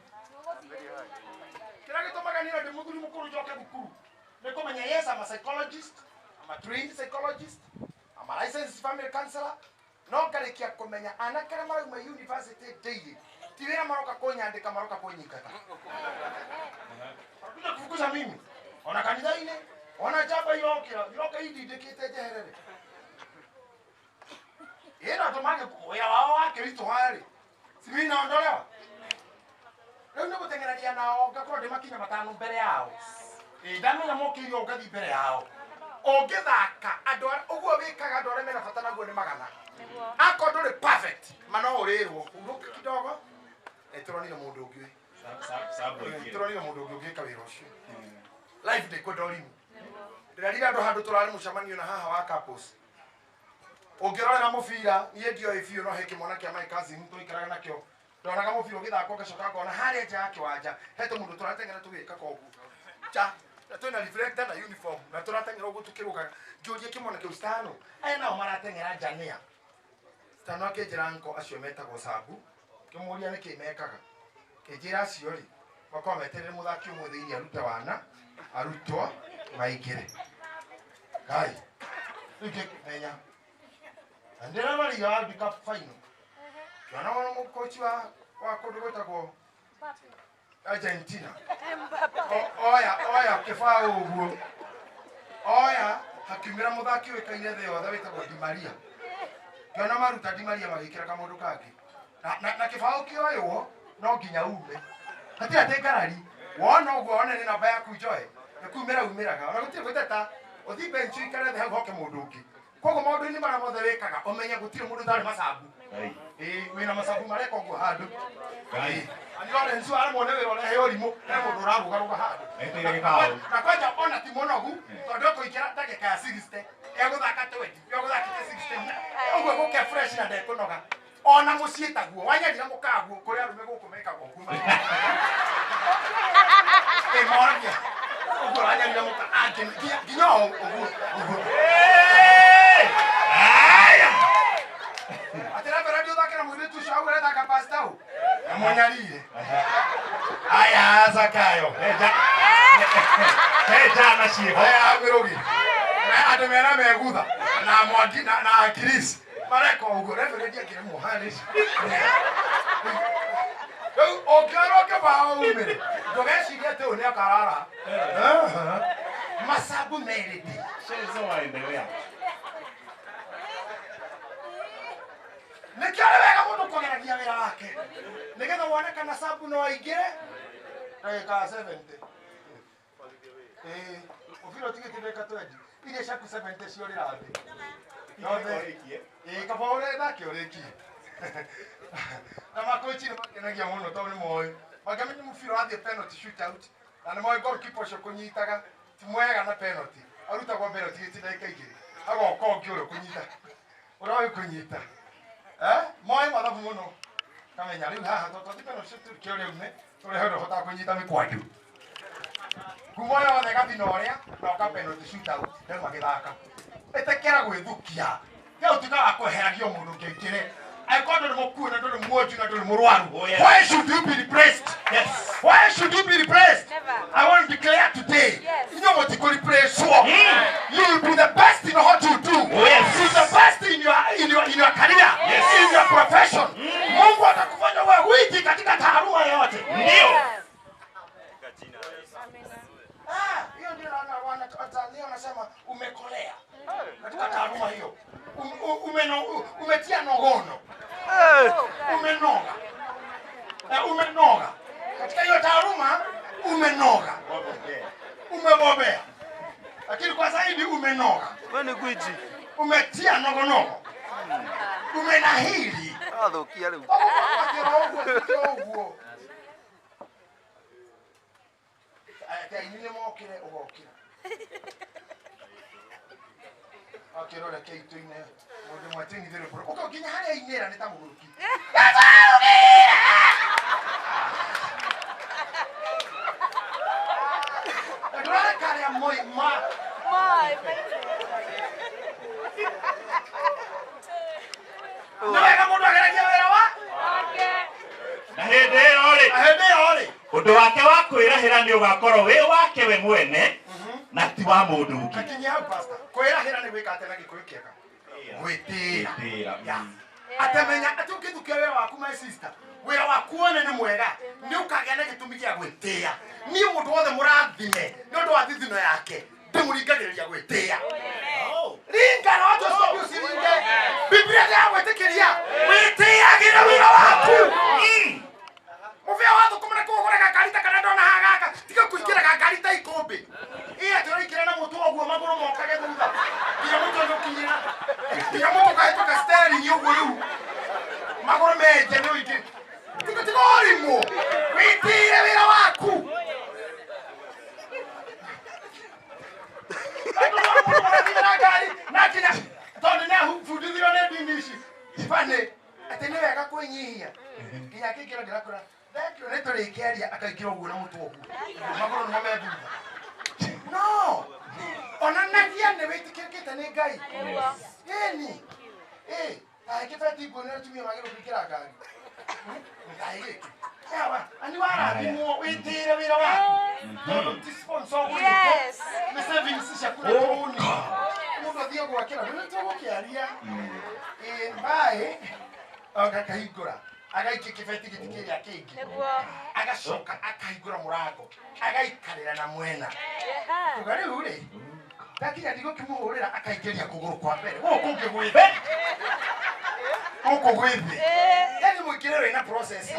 Kĩrĩa gĩtũmaga niĩ ndĩ mũthuri mũkũrũ njoke thukuru nĩ kũmenya, yes, I'm a psychologist, I'm a trained psychologist, I'm a licensed family counselor, no ngarĩkia kũmenya anake arĩa marauma university daily ti wĩra maroka kũnyandĩka, maroka kũnyingata. Wanakuja kufukuza mimi ona kanitha-inĩ, ona njamba irokĩra iroka indindĩkĩte njeherere. Ĩ no tũmage wĩra wao wakĩritũha rĩ, si mimi naondolewa. Rĩu nĩ gũteng'erania nao, ngakorwo ndĩ makinya matano mbere yao. Ĩ ndamenya mokĩire ũũ, ngathiĩ mbere yao. Ũngĩthaka andũ ũguo wĩkaga, andũ arĩa mena bata naguo nĩ magana. Akorwo ndũrĩ perfect, ma no ũrĩrwo hurũka kidogo. Tũronire mũndũ ũngĩ. Tũronire mũndũ ũngĩ ũngĩka wĩra ũcio. Life ndĩkwenda ũrimũ. Ndĩrarire andũ handũ tũrarĩ mũcemanio na haha wa couples. Ũngĩrorera mũbira, niĩ ndioĩ biũ, no he kĩmwana kĩa my cousin tũikaraga nakĩo, ndonaga mũbira ũgĩthakwo, ngacoka ngona harĩa nja ya kĩwanja he tũmũndũ tũrateng'era tũgĩka koguo nja, na twĩna reflector na uniform na tũrateng'era ũguo tũkĩrũgaga. Ngĩũria kĩmwana kĩu, "Stano, aya nao marateng'era nja nĩa?" Stano akĩnjĩra nko acio metagwo sabu. Ngĩmũria nĩkĩ mekaga, kĩnjĩra acio rĩ makorwo metereire mũthaki ũmwe thĩinĩ arute wana arutwo maingĩre. Ngai, rĩu ngĩmenya na ndĩrarorire World Cup final, ngĩona wona mũkochi wa kũndũ gwĩtagwo Argentina. Oya oya kĩbaũ ũguo, oya hakiumĩra mũthaki ũĩkaine thĩ yothe wĩtagwo Di Maria. Ngĩona maruta Di Maria magĩkĩra kamũndũ kangĩ na kĩbaũ kĩoywo no nginya ume, hatirĩ atĩ ngarari. Wona ũguo one nĩ namba yaku njoe nĩ kumĩra umĩraga, ona gũtirĩ gwĩteta, ũthiĩ bench ũikare thĩ hau hoke mũndũ ũngĩ. Koguo maũndũ-inĩ marĩa mothe wĩkaga, ũmenye gũtirĩ mũndũ ũtarĩ macabu. Ĩĩ, wĩna macabu mareka ũguo handũ. Ngai. Ani Lawrence aremwo nĩ wĩra ũrehe ũrimũ, he mũndũ ũrarũgarũga handũ. Eteire gĩbaũ. Na kwanja ona ti mũnogu, tondũ ekũingĩra ndagĩka ya 60, egũthaka 20, egũthakĩte 60 ũguo gũke fresh na ndekũnoga. Ona mũciĩ taguo wanyarira mũkaguo, kũrĩ arũme gũkũ mekaga ũguo. Ĩ moragia ũguo wanyarira mũka angĩ nginya ũguo ũguo. Aya. Atĩ reverend ũthake na mũirĩtu ũcio hau arethaka pastor ũ na mũnyarire. Aya Zakayo. He njana ciĩho. Aya Mĩrũgi na andũ mena megutha na Mwangi na Chris mareka ũguo, reverend akĩremwo harĩ rĩu. Ũngĩorwo kĩbaũ umĩre, ndũgecirie atĩ ũyũ nĩ akarara macabu merĩ ndĩ. Mchezo waendelea. Nĩkĩo nĩ wega mũndũ kũgeragia wĩra wake nĩgetha wone kana sabu no aingĩre ndagĩka ya 70. Ĩĩ, mũbira ũtigĩtie ndagĩka 20, iria ciaku 70 ciorĩra thĩ yothe. Ĩĩ, kaba ũrethake ũrĩkie. Na makochi nĩ makenagia mũno tondũ nĩ moĩ mangĩamenya mũbira wathiĩ penalty shootout, na nĩ moĩ goalkeeper ũcio kũnyitaga ti mwega na penalty, arutagwo mbere ũtigĩtie ndagĩka 2, agoka ũngĩ ũrĩa ũkũnyita, ũrĩa ũĩ kũnyita. Eh, moĩ mathabu mũno, kamenya rĩu haha tondũ twathi penalty shootout kĩũrĩa ume tũrehe ũrĩa ũhotaga kũnyita mĩkwanju kuma yothe gathina ũrĩa na ũka penalty shootout. Rĩu magĩthaka, ĩtĩkĩra gwĩthukia ya ũtuĩka wa kweheragio mũndũ ũngĩingĩre angĩkorwo ndũrĩ mũkuũ na ndũrĩ muonju na ndũrĩ mũrwaru. Oh, yes. Why should you be replaced? Yes. Why should you be replaced? Never. I want to declare today, Yes. inyuĩ mũtikũ replace. You will be the best in what you do. Oh, yes. You will be the best in your career, Yes. in your profession. Mungu atakufanya wewe gwiji katika taaluma yoyote. Ndio. Amina. Ah, hiyo ndio Tanzania wanasema umekolea katika taaluma hiyo. Umetia nogono, umenoga. Umenoga katika hiyo taaluma, umenoga, umebobea, lakini kwa zaidi umenoga, We nĩ gwiji. Umetia nogonogo, umenahili. Athũkia rĩu. Ũguo ũguo atĩ aini nĩ mokĩre, ũgokĩra akĩrwo reke itũine mũndũ mwatĩinithĩre bũrũ ũka nginya harĩa ainĩra nĩ ta mũgũrũki. Na ndũrareka arĩa moi ma My, my. Ũndũ wake wa kwĩrahĩra nĩ ũgakorwo wĩ wake we mwene na ti wa mũndũ ũngĩ. Takinyia hau pastor. Kwĩrahĩra nĩ gwĩka atĩa na Gĩkũyũ kĩega? Gwĩtĩĩra. Gwĩtĩĩra. Atamenya atĩ ũngĩthukia wĩra waku my sister, wĩra waku wone nĩ mwega, nĩ ũkagĩa na gĩtũmi gĩa gwĩtĩĩa. Niĩ mũndũ wothe mũrathime nĩ ũndũ wa thithino yake, ndĩmũringagĩrĩria gwĩtĩĩa. Ringa na watu ũcio ũciringe. Biblia ndĩragwĩtĩkĩria wĩtĩĩagĩre wĩra waku. Mũbĩa wa thũkũma na kũgũra gakari ta karĩa ndona haha gaka, tiga kũingĩra gakari ta ikũmbĩ. Ĩ atĩ ũraingĩra na mũtwe ũguo magũrũ mokage thutha. Nginya mũtwe nĩũkinyĩra. Nginya mũtwe ũkahĩtũka steering ũguo rĩu. Magũrũ menje nĩ ũingĩ. Tiga tiga ũrimũ. Wĩtĩĩre wĩra waku. Andũ no mũndũ marathiĩ na ngari na nginya tondũ nĩ abundithirio nĩ ndini ici. Bani atĩ nĩ wega kwĩnyihia. Nginya akĩingĩra ndĩrakũra. Thank you, nĩ tũrĩkĩaria akaingĩra ũguo na mũtwe ũguo. Magũrũ nĩmo me thutha. No! Onanagia nĩ wĩtĩkĩrĩkĩte nĩ Ngai. Ĩni. Ĩ, taĩ kĩbeti nguo nĩ atumia magĩrĩirwo kũingĩra ngari. Taĩ gĩkĩ. Yawa, ani warathimwo wĩtĩĩre wĩra waku. Tondũ ti sponsor ũgũrĩte. Nĩ savings ciaku na tũrũni. Mũndũ athiĩ gwakĩra, nĩ tũgũkĩaria. Ĩ, mbaĩ, agakahingũra. Agaikia kĩbeti gĩtĩ kĩrĩa kĩngĩ. Agacoka akahingũra mũrango. Agaikarĩra na mwena. Kuga rĩu rĩ, ndakinya ndigũkĩmũhũrĩra akaingĩria kũgũrũ kwa mbere. Gũkũ kũngĩ gwĩ thĩ. Gũkũ gwĩ thĩ. Yani mũingĩrĩro ĩna process.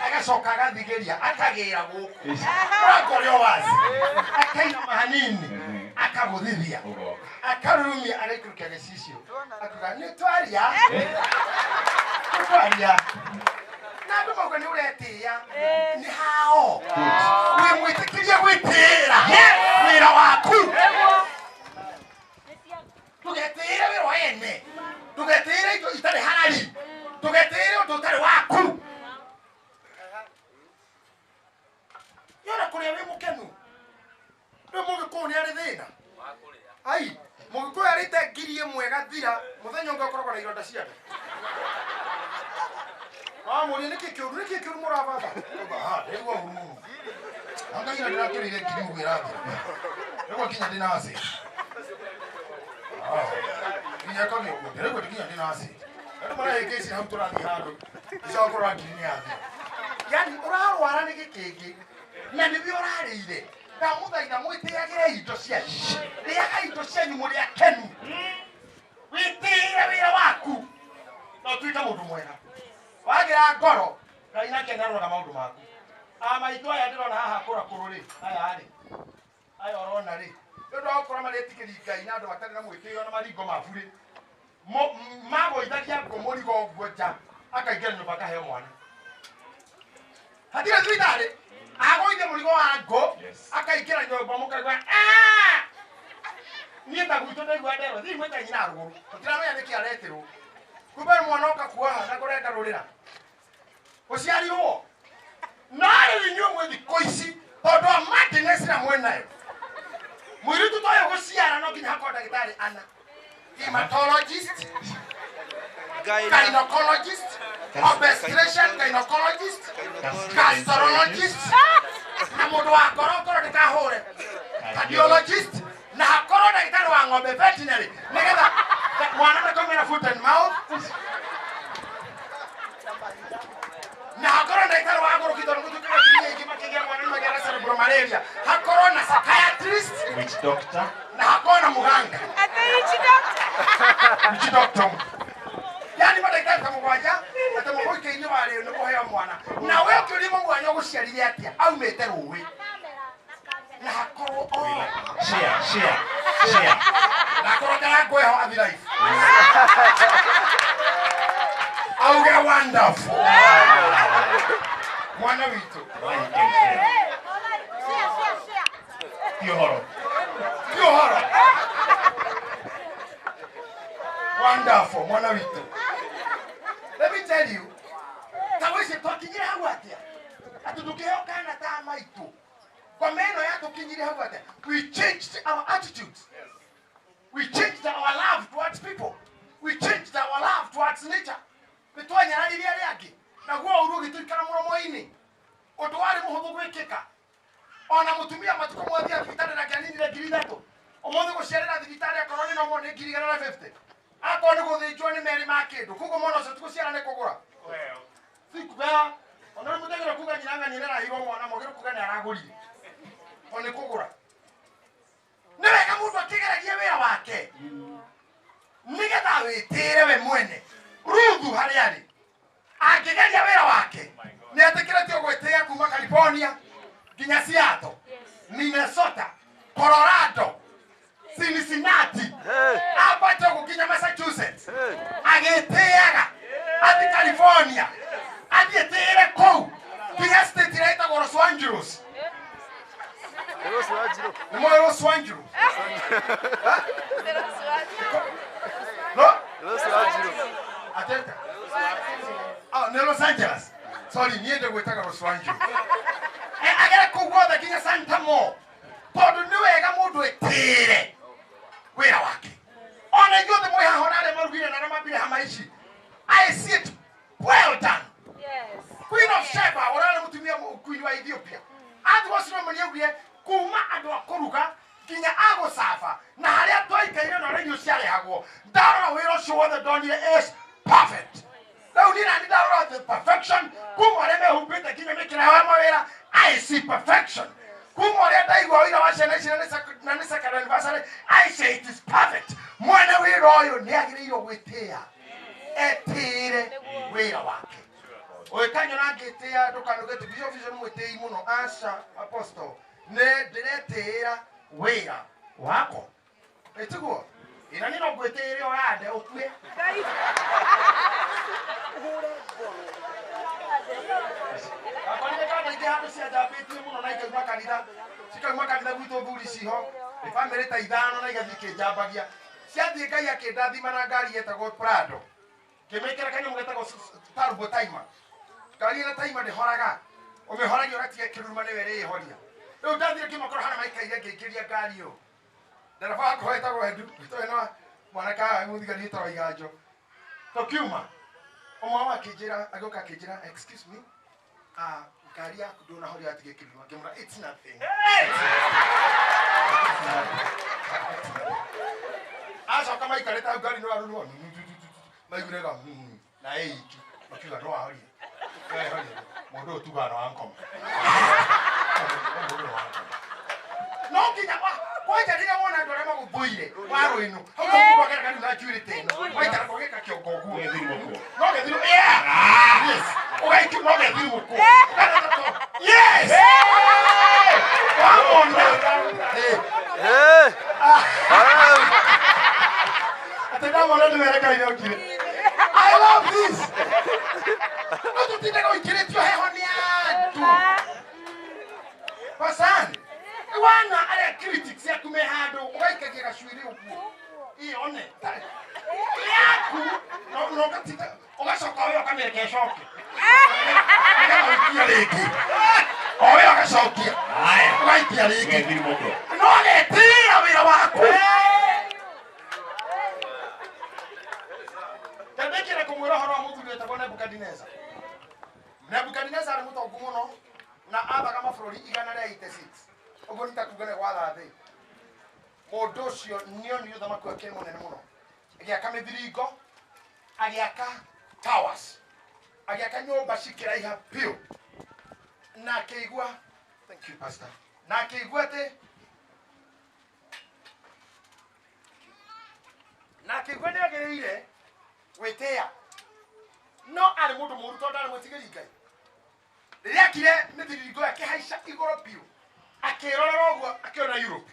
Agacoka agathigĩria, akagĩra gũkũ. Mũrango ũrĩ o wazi. Akainama hanini, akagũthithia. Akarurumia, agaikũrũkia gĩcicio. Akuga, nĩ twaria. Twaria. Na andũ mauga nĩ ũretĩĩa. Nĩ hao. Wĩ mwĩtĩkĩrie gwĩtĩĩra wĩra waku. Ndũgetĩĩre wĩra wa ene. Ndũgetĩĩre indo itarĩ harari. Ndũgetĩĩre ũndũ ũtarĩ waku. Yona kũrĩa wĩ mũkenu. Rĩu Mũgĩkũyũ nĩ arĩ thĩna. Ai, Mũgĩkũyũ arĩte 1000 ĩgathira, mũthenya ũngĩ ũkoragwo na ironda cia nda. Wamũria nĩkĩ kĩũru, nĩkĩ kĩũru mũrabatha? Auga, ha, ndĩraigua ũru mũno. Anga ira ndĩrakĩrĩire 1000 ũguo ĩrathira. Rĩu nginya ndĩna acid. Nginya ĩkagĩa ũguo, ndĩraigua nginya ndĩna acid. Andũ marahĩngĩcire hau tũrathiĩ handũ, icoka kũrora 1000 nĩ yathira. Yani ũrarwara nĩ gĩkĩngĩ, na nĩwe ũrarĩire. Ndamũthaitha mwĩtĩagĩre indo cianyu. Rĩaga indo cianyu mũrĩ akenu. Wĩtĩĩre wĩra waku. Na ũtuĩke mũndũ mwega. Wagĩra ngoro, Ngai nake nĩaroraga maũndũ maku. Amaitũ aya ndĩrona haha kũra kũrũ rĩ, aya rĩ, aya ũrona rĩ, nĩ ũndũ wa gũkorwo marĩtĩkĩri Ngai na andũ matarĩ na mwĩtĩĩo na maringo mabu rĩ, magũithagia ngũ mũrigo ũguo nja, akaingĩra nyũmba akaheo mwana. Hatirĩ thibitarĩ, agũithia mũrigo wa ngũ, akaingĩra nyũmba mũkaigua, "Aah!" Niĩ ta gwitũ ndaigua nderwo, thiĩ mwĩte nyina rũgũrũ, tũtiramenya nĩkĩ aretirwo. Kumbe mwana oka kuoha na kũrenga rũrĩra. Ũciarirwo. No rĩu inyuĩ mwĩ thikũ ici, tondũ wa madness ĩrĩa mwĩnayo. Mũirĩtu ta ũyũ gũciara no nginya hakorwo ndagĩtarĩ ana. Hematologist, gynecologist, obstetrician, gynecologist, gastrologist, na mũndũ wa ngoro ngoro ndĩkahũre, cardiologist, na hakorwo ndagĩtarĩ wa ng'ombe veterinary, nĩgetha mwana ndakomera foot and mouth. Na hakorwo ndagĩtarĩ wa ngũrũki tondũ gũtuĩkaga atumia aingĩ makĩgĩa mwana nĩmagĩaga cerebral malaria. Hakorwo na psychiatrist, Witch doctor, na hakorwo na mũganga. Witch doctor. Yani mandagĩtarĩ ta mũgwanja, atĩ mũgũikĩinĩ wa rĩu nĩ kũheo mwana. Na we ũkĩũria mũgwanja ũgũciarire atĩa, aumĩte rũĩ. Na hakorwo o. Share, share, share. Na hakorwo ndarangũ ĩho athi life. Auge wonderful. Mwana witũ. Ti ũhoro. Ti ũhoro. Wonderful, mwana witũ. Let me tell you, ta wĩci twakinyire hau atĩa? Atĩ tũkĩheo kana ta maitũ. Ngoma ĩno yatũkinyirie hau atĩa? We changed our attitudes. We changed our love towards people. We changed our love towards nature. Nĩ twanyararire arĩa angĩ. Naguo ũru ũgĩtũikara mũromo-inĩ. Ũndũ warĩ mũhũthũ hũthũ gwĩkĩka. Ona mũtumia matukũ mothe athiĩ thibitarĩ na kĩaninire 3,000. Ũmũthĩ gũciarĩra thibitarĩ akorwo nĩ nomo nĩ 150,000. Akorwo nĩ gũthĩnjwo nĩ merĩ ma kĩndũ. Koguo mwana ũcio ti gũciara nĩ kũgũra. Ti kũgũra. Ona rĩu mũtagĩrĩirwo kuga nyina ng'ania nĩ araheirwo mwana, mwagĩrĩirwo kuga nĩ aragũrire. To nĩ kũgũra. Nĩ wega mũndũ akĩgeragia wĩra wake nĩgetha wĩtĩre we mwene. Ruthu harĩa arĩ angĩgeria wĩra wake nĩ etĩkĩrĩtio gwĩtĩĩa kuma California nginya Seattle, Minnesota, Colorado, Cincinnati, ambate ũguo nginya Massachusetts, agĩtĩaga athiĩ California, athiĩ tĩĩre kũu nginya state ĩrĩa ĩtagwo Los Angeles. Nĩ moĩ Los Angeles? No? Ateta. Oh, nĩ Los Angeles. Sorry, niĩ ndĩgwĩtaga Los Angeles. Agere kũu guothe nginya Santa Mo. Tondũ nĩ wega mũndũ etĩĩre wĩra wake. Ona ithuothe mwĩ haha ona arĩa marugire na arĩa mambire hama ici. I see it well done. Queen of Sheba ũrĩa warĩ mũtumia queen wa Ethiopia. Athiĩ gwa Solomoni augire kuma andũ a kũruga nginya a gũcaba na harĩa twaikaire na ũrĩa irio ciarehagwo. Ndarora wĩra ũcio wothe ndonire is perfect. Rĩu niĩ nani ndarora the perfection kuma ũrĩa mehumbĩte nginya mĩkĩra yao ya mawĩra I see perfection. Kuma ũrĩa ndaigua ũira wa ciana ici na nĩ second anniversary I say it is perfect. Mwene wĩra ũyũ nĩ agĩrĩirwo gwĩtĩĩa etĩĩre wĩra wake. Ũgĩkanyona ngĩtĩĩa ndũkanuge atĩ Bishop ũcio nĩ mwĩtĩi mũno. Aca apostle, nĩ ndĩretĩĩra wĩra wakwa. Ĩtiguo? Ĩna niĩ no ngwĩtĩĩre ũrande ũkue. Akorire kanda ingĩ handũ cianjambĩtie mũno na ikauma kanitha, cikauma kanitha gwitũ thuri ciho, nĩ bamĩrĩ ta ithano na igathiĩ ikĩnjambagia. Ciathiĩ Ngai akĩndathima na ngari yetagwo Prado. Ngĩmĩkĩra kanyamũ getagwo turbo timer. Ngari ĩna timer ndĩhoraga. Ũmĩhoragia ũgatiga ĩkĩruruma nĩwe ĩrĩĩhoria. Rĩu ndathire ngĩmakora harĩa maikaire ngĩingĩria ngari ĩyo. Ndereba wakwa wetagwo Edu, tũrĩ na mwanake haha mũthigari wĩtagwo Iganjo. Tũkiuma, ũmwe wao akĩnjĩra, agĩũka akĩnjĩra, excuse me, ngari yaku ndũnahoria yatiga ĩkĩruruma. Ngĩmwĩra, it's nothing. Acoka maikarĩte hau ngari no yaruruma, maiguire ga, na ĩiki. Makiuga, no wahoria. Wahoria. Mũndũ ũyũ tugaga no wankoma. Mũndũ ũyũ no wankoma. No nginya kwanja rĩrĩa wona andũ arĩa magũthũire waro ĩno, hau no mũndũ agereka rĩu na njuĩrĩ ta ĩno, waikara ũgeka kĩongo ũguo. Ũgethirwo. No gethirwo, yeah! Yes. Ũgaikio no gethirwo kũ. Yes! Wamona. Atĩ ndamona ndĩmerekeire ũkire. I love this. No tũtindaga ũikĩrĩtio heho nĩ andũ. Pasani. Wana arĩa critics aku me handũ ũgaikagia gacuĩrĩ ũguo. Ĩyone. Yaku. No no ũgatinda ũgacoka ũyũ ũkamĩreka ĩcoke. Nĩgetha ũikie rĩngĩ. O ũyũ agacokia. Ũgaikia rĩngĩ. No getĩĩra wĩra waku. Ndandĩkire kũmwĩra ũhoro wa mũthuri wetagwo Nebukadineza. Nebukadineza arĩ mũtongu mũno na athaga mabũrũri 186. Ũguo nĩ ta kuga nĩ gwatha thĩ. Mũndũ ũcio nĩonire ũthamaki wake nĩ mũnene mũno. Agĩaka mĩthiringo, agĩaka towers, agĩaka nyũmba cikĩraiha biũ. Na akĩigua, thank you pastor. Na akĩigua atĩ na akĩigua nĩ agĩrĩire gwĩtĩĩa. No arĩ mũndũ mũũru tondũ ndarĩ mwĩtigĩri Ngai. Rĩrĩa akire mĩthiringo akĩhaica igũrũ biũ, akĩrorera ũguo akĩona Europe,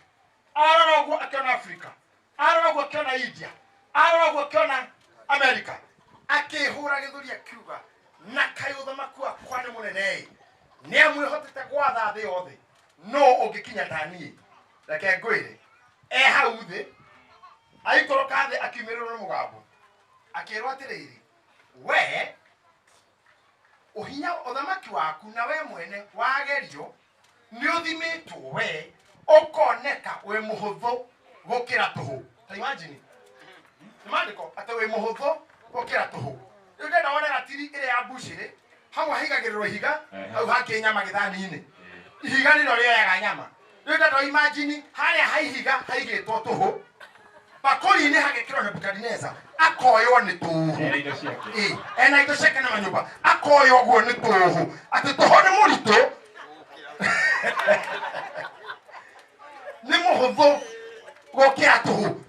arora ũguo akĩona Africa, arora ũguo akĩona India, arora ũguo akĩona America, akĩhũra gĩthũri akiuga, na kaĩ ũthamaki wakwa nĩ mũnene ĩ, nĩ amu ĩhotete gwatha thĩ yothe, no ũngĩkinya ta niĩ. Reke ngwĩre, e hau thĩ, aikũrũka thĩ akiumĩrĩrwo nĩ mũgambo, akĩrwo atĩrĩrĩ, we ũhinya ũthamaki waku na we mwene wagerio nĩ ũthimĩtwo we ũkoneka wĩ mũhũthũ gũkĩra tũhũ. Ta imagine nĩ maandĩko atĩ wĩ mũhũthũ gũkĩra tũhũ. Rĩu ndĩrenda wone ratiri ĩrĩa ya mbucĩrĩ, hamwe haigagĩrĩrwo ihiga, hau hangĩ nyama gĩthani-inĩ. Ihiga nĩrĩo rĩoyaga nyama. Rĩu ndatwa imagine harĩa ha ihiga haigĩtwo tũhũ. Bakũri-inĩ hagekĩrwo Nebukadineza akoywo nĩ tũhũ. Ena indo ciake. Ĩ, ena indo ciake na manyũmba akoywo ũguo nĩ tũhũ atĩ tũhũ nĩ mũritũ nĩ mũhũthũ gũkĩra tũhũ.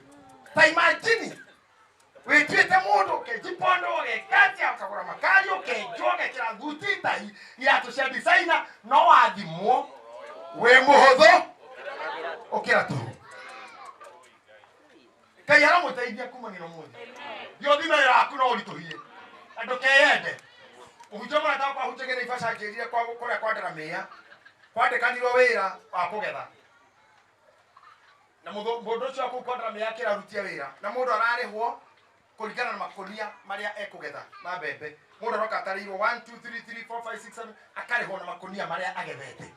Ta imagine wĩtuĩte mũndũ ũkejipondo ũgekatia ũkagũra makari ũkenjwo ũgekĩra thuti tai iratũ cia designer no wathimwo wĩ mũhũthũ ũkĩra tũhũ. Ngai aramũteithia kumania ũmũthĩ. Thiĩ ũthime wĩra waku no ũritũhie na ndũkeyende. Mũhunjia mũrata wakwa ahunjagia Naivasha anjĩrire kwa kũrĩa kwa Ndaramĩya kwandĩkanirwo wĩra wa kũgetha na mũndũ ũcio kũu kwa Ndaramĩya akĩrarutia wĩra na mũndũ ararĩhwo kũringana na makũnia marĩa ekũgetha ma mbembe. Mũndũ aroka atarĩirwo 1 2 3 3 4 5 6 7 akarĩhwo na makũnia marĩa agethete.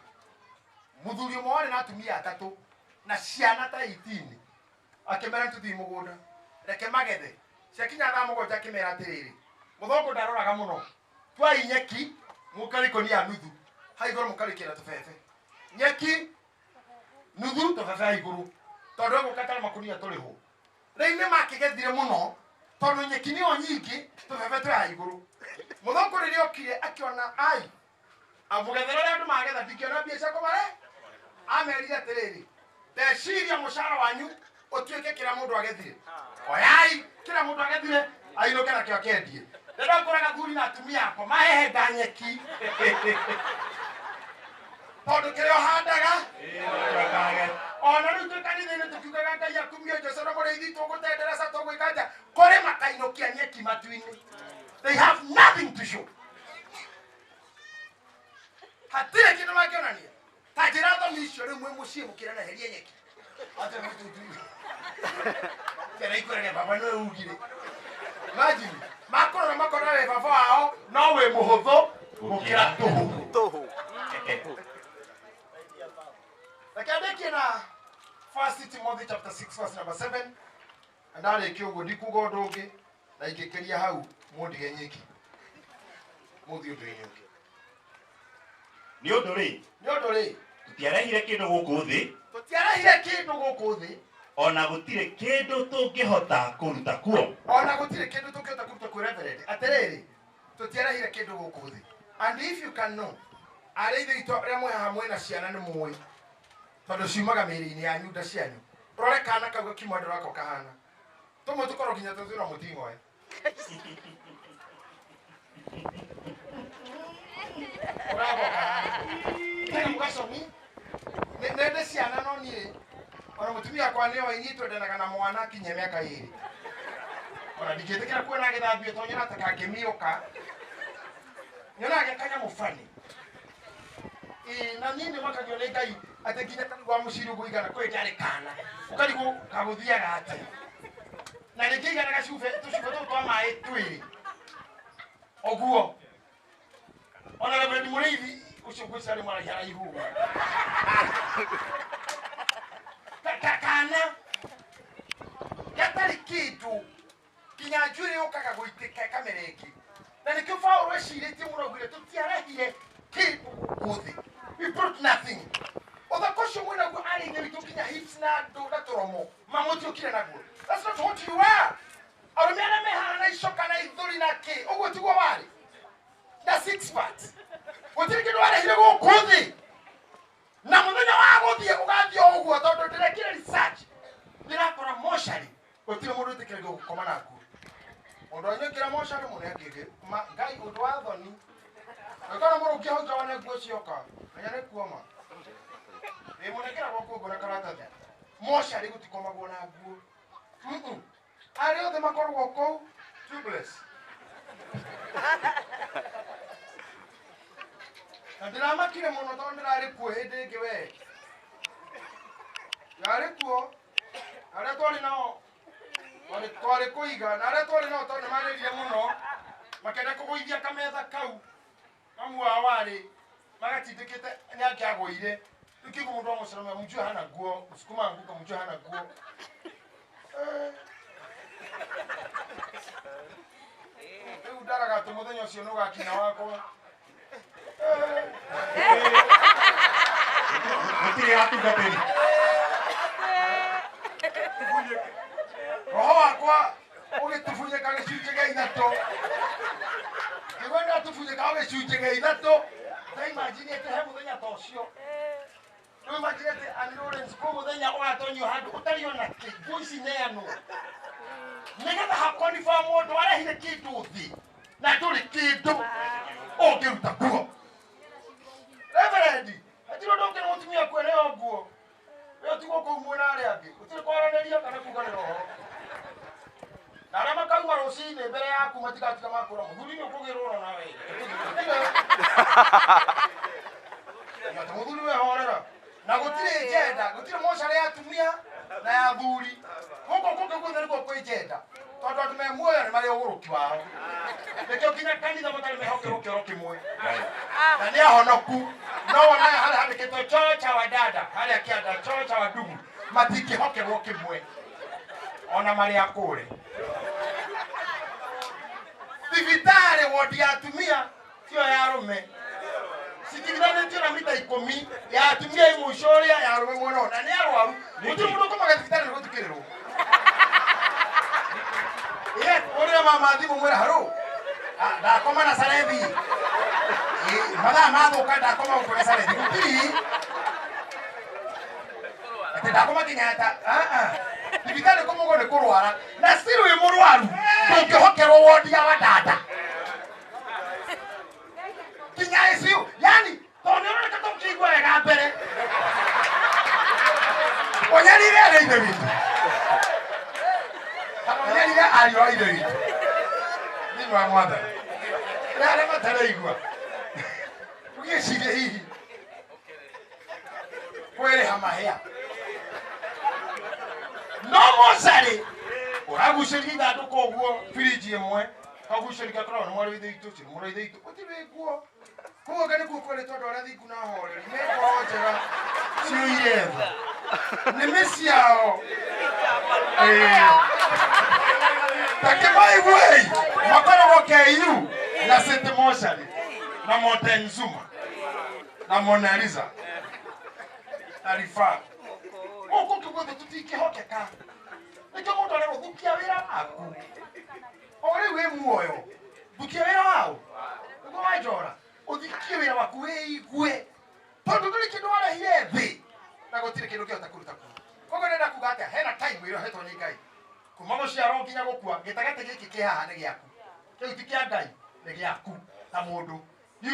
Mũthuri ũmwe warĩ na atumia atatũ na ciana ta 18 akĩmera tũthiĩ mũgũnda reke magethe. Ciakinya thaa mũgwanja akĩmera atĩrĩrĩ, mũthũngũ ndaroraga mũno, twai nyeki mũkarĩkũnia nuthu hau igũrũ mũkarĩkĩra tũbebe nyeki nuthu tũbebe hau igũrũ tondũ egũka tarĩ makũnia tũrĩhwo. Rĩu nĩ makĩgethire mũno tondũ nyeki nĩyo nyingĩ tũbebe twĩ hau igũrũ. Mũthũngũ rĩrĩa okire akĩona ai amũgethera ũrĩa andũ magetha ndingĩona mbia cia kũmare amerire atĩrĩrĩ, ndeciria mũcara wanyu ũtuĩke kĩrĩa mũndũ agethire. Oyai kĩrĩa mũndũ agethire ainũke nakĩo akendie. Rĩrĩa ũkoraga athuri na atumia akwa mahehenda nyeki tondũ kĩrĩa ũhandaga ona rĩu twĩ kanitha-inĩ tũkiugaga Ngai akumio Jesũ na mũrĩithi tũgũtendereca tũgwĩka atĩa kũrĩ makainũkia nyeki matu-inĩ. They have nothing to show. Hatirĩ kĩndũ mangĩonania. Ta njĩra thomi icio rĩu mwĩ mũciĩ mũkĩreneherie nyeki. Atĩ mũtutu. Ciana ikwĩrage baba nĩwe ugire. Imagine makũrora makona we baba wao no wĩ mũhũthũ gũkĩra tũhũ. Tũhũ. Reke ndĩkie na 1 Timothy chapter 6 verse number 7. Na ndarĩkia ũguo ndikuga ũndũ ũngĩ na ingĩkĩria hau mũndige nyiki. Mũthiĩ ũndũ-inĩ ũngĩ. Nĩ ũndũ rĩ, Nĩ ũndũ rĩ, tũtiarehire kĩndũ gũkũ thĩ, tũtiarehire kĩndũ gũkũ thĩ, ona gũtirĩ kĩndũ tũngĩhota kũruta kuo. Ona gũtirĩ kĩndũ tũngĩhota kũruta kuo. Reverend, atĩrĩrĩ, tũtiarehire kĩndũ gũkũ thĩ. And if you can know, arĩa ithe witũ arĩa mwĩ haha mwĩna ciana nĩ mũĩ, tondũ ciumaga mĩĩrĩ-inĩ yanyu nda cianyu. Rore kana kau gakiuma ndũrako kahana. Tũmwe tũkorwo nginya tũtwĩra mũting'oe. Ũrako kahana. Tena mũgacomi, nende ciana no niĩ ona mũtumia wakwa nĩ oĩ niĩ twendanaga na mwana akinyia mĩaka ĩrĩ. Ona ndingĩtĩkĩra kuona agĩthambio tondũ nyonaga ta kangĩmiũka. Nyonaga ge kanyamũ funny. Ĩĩ, na niĩ nĩmakagio nĩ Ngai atĩ nginya ta rĩu wa mũciri ũguo igana kwĩ ndarĩ kana. Ũkarigwo kagũthiaga atĩa. Na rĩngĩ igana gacuba, tũcuba tũu twa maĩ twĩrĩ. Ũguo. Ona Reverend Mũrĩithi ũcio ngwĩciria nĩ maraiha haraihu ũguo. Kana gatarĩ kĩndũ nginya njuĩrĩ yũkaga gũitĩka ĩkamera ĩngĩ. Na nĩkĩo Paũlũ ecirĩtie mũno augire tũtiarehire kĩndũ gũkũ thĩ. We brought nothing. Ũthaka ũcio mwĩnaguo arĩ ithe witũ nginya hips na ndũ na tũromo mamũtiũkire naguo. That's not what you are. Arũme arĩa mehana na icoka na ithũri na kĩ, ũguo tiguo warĩ. Na six packs. Gũtirĩ kĩndũ warehire gũkũ thĩ. Na mũthenya wa gũthiĩ ũgathiĩ o ũguo tondũ ndĩrekire research. Ndĩrakora mocarĩ gũtirĩ mũndũ wĩtĩkĩragio gũkoma na nguo. Mũndũ anyuĩkĩra mocarĩ mũno akĩngĩ, Ngai ũndũ wa thoni. Angĩkorwo mũrũkia hau nja wone nguo cioka, menya nĩ kuoma. Ĩ mũnengera gwaku ũguo na karatathi. Mocarĩ gũtikomagwo na nguo. Arĩa othe makoragwo kũu tubeless. Na ndĩramakire mũno tondũ ndĩrarĩ kuo hĩndĩ ĩngĩ we. Yarĩ kuo, arĩa twarĩ nao, twarĩ kũiga, na arĩa twarĩ nao tondũ nĩmarĩrire mũno, makĩenda kũgũithia kametha kau, mamu wao warĩ, magatindĩkĩte nĩ angĩagũire. Rĩu kĩguo mũndũ wa mũcoro mjue hana nguo, msukuma anguka mjue hana nguo. Rĩu ndaraga atĩ mũthenya ũcio nĩũgakinya wakwa. Atungatĩri. Roho wakwa ũgĩtubunyĩka gĩcunjĩ gĩa ithatũ. Kĩgwa nĩatubunyĩka gĩcunjĩ gĩa ithatũ. Ndaimagine atĩ he mũthenya ta ũcio. Rĩu imagine atĩ Ann Lawrence kwĩ mũthenya ũgatonyio handũ ũtarĩ ona kĩ, nguo ici neanwo. Nĩgetha hakonifamwo ũndũ arehire kĩndũ thĩ na ndũrĩ kĩndũ ũngĩruta kuo. Reverend, hatirĩ ũndũ ũngĩ na mũtumia kuoneo nguo. We ũtigwo kũu mwena arĩa angĩ, gũtirĩ kwaranĩria kana kuganĩra ũhoro. Na arĩa makauma rũcinĩ mbere yaku matigatiga makũra mũthuri nĩ ũkũgĩrwo nawe. Atĩ mũthuri we horera. Na gũtirĩ njenda, gũtirĩ mocarĩ ya atumia na ya athuri. Gũkũ kũngĩ guothe nĩkuo kwĩ njenda. Tondũ andũ me muoyo nĩ marĩ ũgũrũki wao. Nĩkĩo nginya kanitha matarĩ mehokerwo kĩoro kĩmwe. Na nĩ ahonoku. No wonaga harĩa handĩkĩtwo choo cha wadada, harĩa kĩanda choo cha wadugu, matingĩhokerwo kĩmwe. Ona marĩ akũre. Thibitarĩ wodi ya atumia tiyo ya arũme. Citigithanĩtio na mita 10 ya atumia ĩ mũico ũrĩa ya arũme mwena ũyũ. Na nĩ arwaru. Gũtirĩ mũndũ ũkomaga thibitarĩ nĩ gũtukĩrĩrwo. Ũrĩa mama thimũ mwĩra harũ. Ndakoma na Sarethi. Mathaa mathũka ndakoma gũkũ na Sarethi. Gũtirĩ. Atĩ ndakoma Kenyatta. Thibitarĩ kũmũgwo nĩ kũrwara. Na still wĩ mũrwaru. Ndũngĩhokerwo wodi ya wadada. Kinya ICU. Yani, tondũ nĩ ũroneka ta ũkĩigua wega mbere. Ũnyarire arĩa ithe witũ. Kana ũnyarire ariũ a ithe witũ. Thĩinĩ wa Mwathani. Nĩ arĩa mataraigua. Ũgĩciria hihi. Kwĩrĩha mahĩa. No mocarĩ ũragucĩria ithandũkũ ũguo birinji ĩmwe kagucĩria gakoragwo nĩ mwarĩ wa ithe witũ ũcio nĩ mũrũ wa ithe witũ gũtirĩ nguo. Koguo anga nĩkuo kwerĩtwo andũ arĩa thingu na ahoreri me ngoro njega ciũire tha. Nĩmĩ ciao. Ta kĩmaiguei makoragwo KU na City Mochari na Montezuma na Mona Lisa na Rifaa. Gũkũ kĩguothe tũtingĩhokeka. Nĩkĩo mũndũ arerwo thukia wĩra waku. O rĩu wĩ muoyo, thukia wĩra wao. Nĩguo wanjora, ũthikie wĩra waku wĩigue. Tondũ ndũrĩ kĩndũ warehire thĩ na gũtirĩ kĩndũ kĩhota kũruta kuo. Koguo ndĩrenda kuga atĩa, hena time ĩrĩa ũhetwo nĩ Ngai. Kuma gũciarwo nginya gũkua, gĩtagatĩ gĩkĩ kĩ haha nĩ gĩaku. Kĩu ti kĩa Ngai, nĩ gĩaku ta mũndũ.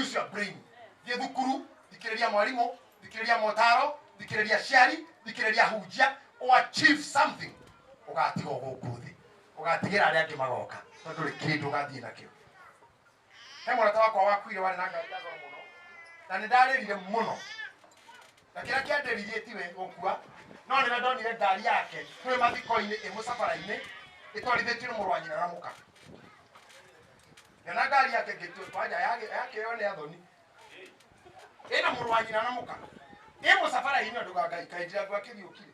Use your brain. Thiĩ thukuru, thikĩrĩria mwarimũ, thikĩrĩria motaro, thikĩrĩria aciari, thikĩrĩria hunjia, o achieve something. Ũgatigwo gũkũ thĩ. Ũgatigĩra arĩa angĩ magoka. Tondũ ndũrĩ kĩndũ ũgathiĩ nakĩo. He mũrata wakwa wakuire warĩ na ngari ya goro mũno. Na nĩ ndarĩrire mũno. Na kĩrĩa kĩandĩririe tiwe gũkua, no rĩrĩa ndonire ngari yake twĩ mathiko-inĩ ĩ mũcabara-inĩ ĩtwarithĩtio nĩ mũrũ wa nyina na mũka. Ngĩona ngari yake ngĩtua kwanja yakĩoywo nĩ athoni. Ĩna mũrũ wa nyina na mũka. Ĩ mũcabara-inĩ ũndũ wa Ngai kainjira ngwa kĩriũkire.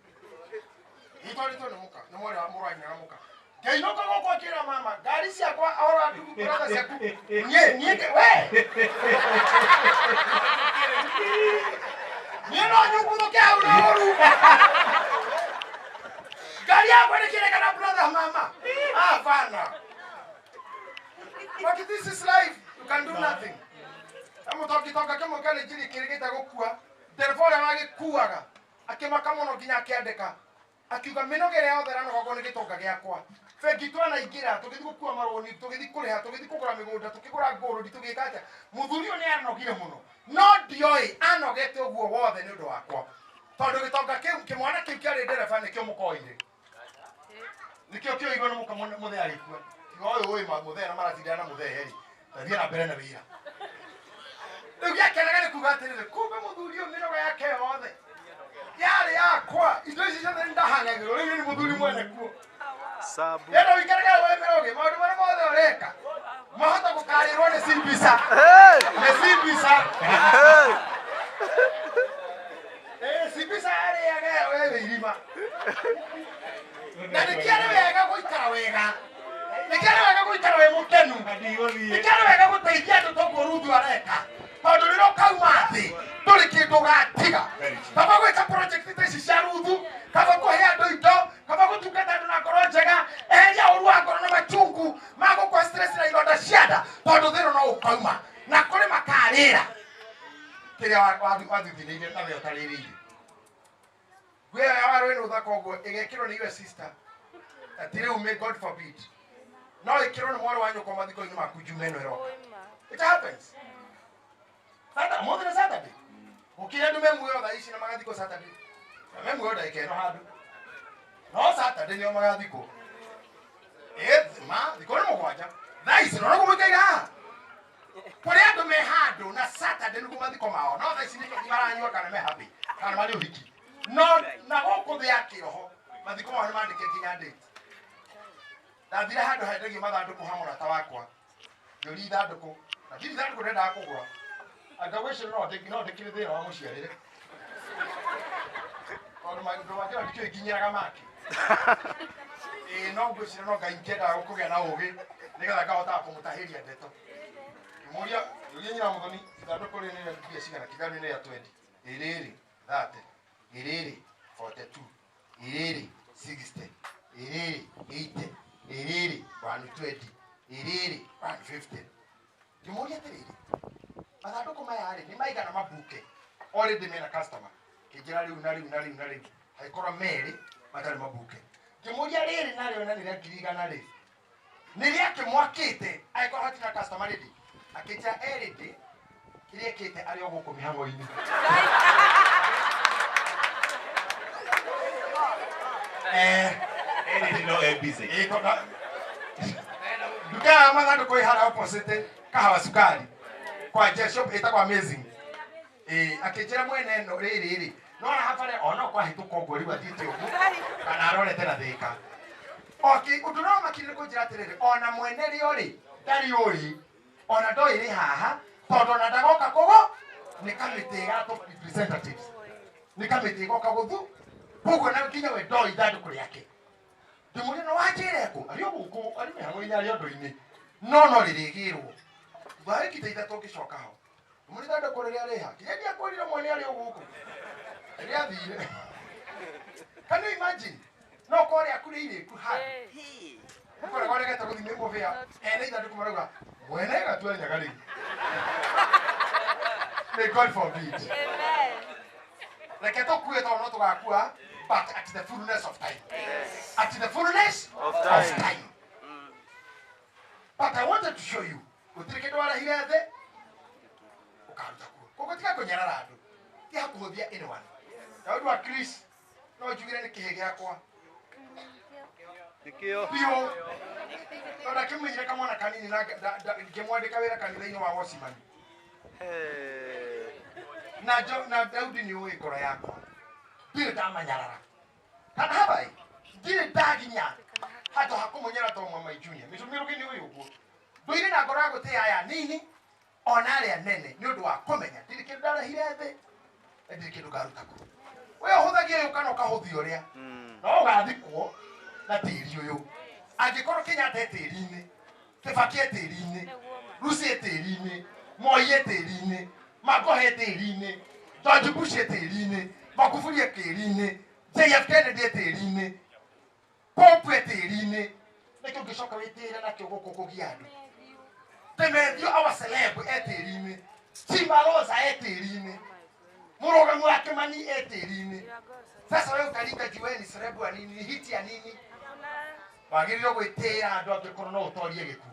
Ĩtwarĩtwo nĩ mũka, nĩ mwarĩ wa mũrũ wa nyina na mũka. Ngĩinũka gũkũ akĩra mama, ngari ciakwa ora ndugu brother ciaku. Niĩ we. Niĩ no nyunguthũke hau na ũru. Ngari yakwa nĩ kĩreka na brother mama. Hapana. But this is life. You can do nothing. Mũtongitonga kĩmwe kĩa Nigeria kĩrĩgĩte gũkua. Ndereba ũrĩa wagĩkuaga akĩmaka mũno nginya akĩandĩka. Akiuga mĩnoga ĩrĩa yothe ĩranogagwo nĩ gĩtonga gĩakwa. Bengi twanaingĩra, tũgĩthiĩ gũkua marũni, tũgĩthiĩ kũrĩha, tũgĩthiĩ kũgũra mĩgũnda, tũkĩgũra ngũrũri, tũgĩka atĩa. Mũthuri ũyũ nĩ anogire mũno. No ndioĩ anogete ũguo wothe nĩ ũndũ wakwa. Tondũ gĩtonga kĩu, kĩmwana kĩu kĩarĩ ndereba nĩkĩo mũkoire. Nĩkĩo kĩoirwo nĩ mũka mũthee agĩkua. Tiga ũyũ ũĩ mũthee na maratindana na mũthee rĩ, tathiĩ na mbere na wĩra. Rĩu gĩakenaga nĩ kuga atĩrĩrĩ, kumbe mũthuri ũyũ mĩnoga yake yothe yarĩ yakwa, indo ici ciothe nĩ ndahang'agĩrwo, rĩu nĩ mũthuri mwene kuo. Sabu. Yenda ũikarage wĩ mĩrogi, maũndũ marĩa mothe ũreka mahota gũkarĩrwo nĩ Simbisa. Nĩ Simbisa. Simbisa arĩaga we wĩ irima. Na nĩkĩo arĩ wega gũikara wega. Nĩkĩo arĩ wega gũikara wĩ mũkenu. Nĩkĩo arĩ wega gũteithia andũ toguo Ruthu areka. Tondũ rĩrĩa ũkauma thĩ, ndũrĩ kĩndũ ũgatiga. Baba gwĩka project ici cia Ruthu, kaba kũhe andũ indo, kaba gũtungata andũ na ngoro njega. Eheria ũru wa ngoro na machungu ma gũkũhe stress na ironda cia nda, tondũ thĩ ĩno no ũkauma na kũrĩ makarĩra kĩrĩa wathuthinĩire na we ũtarĩrĩire. Nguo ĩyo ya waru ĩno ũthaka ũguo ĩgekĩrwo nĩ your sister, ati rĩu may God forbid no ĩkĩrwo nĩ mwarĩ wa nyũkwa mathiko-inĩ maku njume ĩno ĩroka. It happens. Saturday, mũthĩ nĩ Saturday. Gũkĩrĩ andũ me muoyo thaa ici na magathikwo Saturday. Na me muoyo ndagĩka ĩno handũ. No Saturday nĩo magathikwo. Ĩ, ma, thikũ nĩ mũgwanja. Thaa ici no noguo mũikaire haha. Kũrĩ andũ me handũ na Saturday nĩguo mathiko mao. No thaa ici nĩ maranyua kana me happy kana marĩ ũhiki. No na gũkũ thĩ ya kĩroho mathiko mao nĩ mandĩke nginya date. Ndathire handũ hendagio mathandũkũ ha mũrata wakwa. Ngĩũria ithandũkũ. Na ndirĩ ithandũkũ ndendaga kũgũra. Anga gwĩciria no ndĩkĩrĩ thĩna wa mũciarĩre. Tondũ maũndũ mangĩ no ndikĩũĩ nginyĩraga make. Ĩĩ no ngwĩciria no Ngai ngĩendaga kũgĩa na ũgĩ nĩgetha ngahotaga kũmũtahĩria ndeto. Ngĩmũria, ngĩũria nyina Mũthoni, ithandũkũ rĩrĩ nĩ rĩa mbia cigana? Kiuga nĩ rĩa 20. Ĩ rĩrĩ 30. Ĩ rĩrĩ 42. Ĩ rĩrĩ 60. Ĩ rĩrĩ 80. Ĩ rĩrĩ 120. Ĩ rĩrĩ 150. Ngĩmũria atĩrĩrĩ, mathandũkũ maya rĩ nĩ maigana mabuke already mena customer? Kĩnjĩra rĩu na rĩu na rĩu na rĩu hagĩkorwo merĩ matarĩ mabuke. Ngĩmũria rĩrĩ narĩo na nĩ rĩa ngiri igana rĩ nĩ rĩake mwakĩte angĩkorwo hatirĩ na customer ready? Akĩnjĩra erĩndĩ kĩrĩa ekĩte arĩ o gũkũ mĩhang'o-inĩ. Erĩndĩ no e busy. Ĩ, nduka ya mathandũkũ ĩ harĩa opposite kahawa cukari kwa nje shop ĩtagwo Amazing. Ĩ, akĩnjĩra mwene ĩno rĩrĩ rĩ no ona habare ona kwahĩtũka ũguo rĩu athiĩte ũguo kana arorete na thĩka. Okay, ũndũ no makire kũnjĩra atĩrĩrĩ, ona mwene rĩo rĩ ndarĩ ũĩ, ona ndoĩ rĩ haha, tondũ ona ndagoka kũgũ nĩ kamĩtĩ ĩgatũma representatives, nĩ kamĩtĩ ĩgoka gũthu, koguo na nginya we ndoĩ ithandũkũ rĩake. Ndĩmũria no wanjĩre kũ arĩ o gũkũ arĩ mĩhang'o-inĩ arĩ ũndũ-inĩ no no rĩrĩgĩrwo thutha wa wiki ta ithatũ ngĩcoka ho. Ndĩmũria ithandũkũ rĩrĩa rĩha kĩrĩa ndiakwĩrire mwene arĩ o gũkũ rĩathire. Can you imagine? No korwo rĩaku rĩ irĩku handũ ũkoragwo ũregete gũthiĩ nĩ mũbĩa ene ithandũkũ marauga mwene gatua nyaga rĩu. May God forbid. Reke tũkue tondũ no tũgakua, but at the fullness of time. At the fullness Of of time. time. But I wanted to show you gũtirĩ kĩndũ warehire thĩ ũkaruta kuo. Koguo tiga kũnyarara andũ, tiga kũhũthia anyone. Na ũndũ wa Chris no njugire nĩ kĩhĩ gĩakwa Nĩkĩo. biũ, tondũ akĩmenyire kamwana kanini na ngĩmwandĩka wĩra kanitha-inĩ wa Wocimani. Hey. Na jo na Daudi nĩ ũĩ ngoro yakwa, ndirĩ ndamanyarara kana habai, ndirĩ ndaginya handũ ha kũmũnyara to mama junior mĩcũmĩrũgĩ nĩ ũyũ ũguo ndũire na ngoro ya gũtĩĩa aya nini ona arĩa nene nĩ ũndũ wa kũmenya ndirĩ kĩndũ ndarehire thĩ na ndirĩ kĩndũ ngaruta kũu. We ũhũthagia ũyũ kana ũkahũthia ũrĩa no ũgathikwo na tĩri ũyũ. Angĩkorwo Kenyatta e tĩri-inĩ, Kibaki e tĩri-inĩ, Lucy e tĩri-inĩ, Moi e tĩri-inĩ, Magoha e tĩri-inĩ, George Bush e tĩri-inĩ, Magufuli e tĩri-inĩ, JF Kennedy e tĩri-inĩ, Pope e tĩri-inĩ, nĩkĩ ũngĩcoka wĩtĩĩre nakĩo gũkũ kũgia andũ? Demetrio our celeb e tĩri-inĩ, Chimarosa e tĩri-inĩ, mũrũgamu wa Kimani e tĩri-inĩ. Sasa wewe utaringa juu wewe ni celeb wa nini, ni hiti ya nini? Wagĩrĩirwo gwĩtĩĩra andũ angĩkorwo no ũtorie gĩkuũ.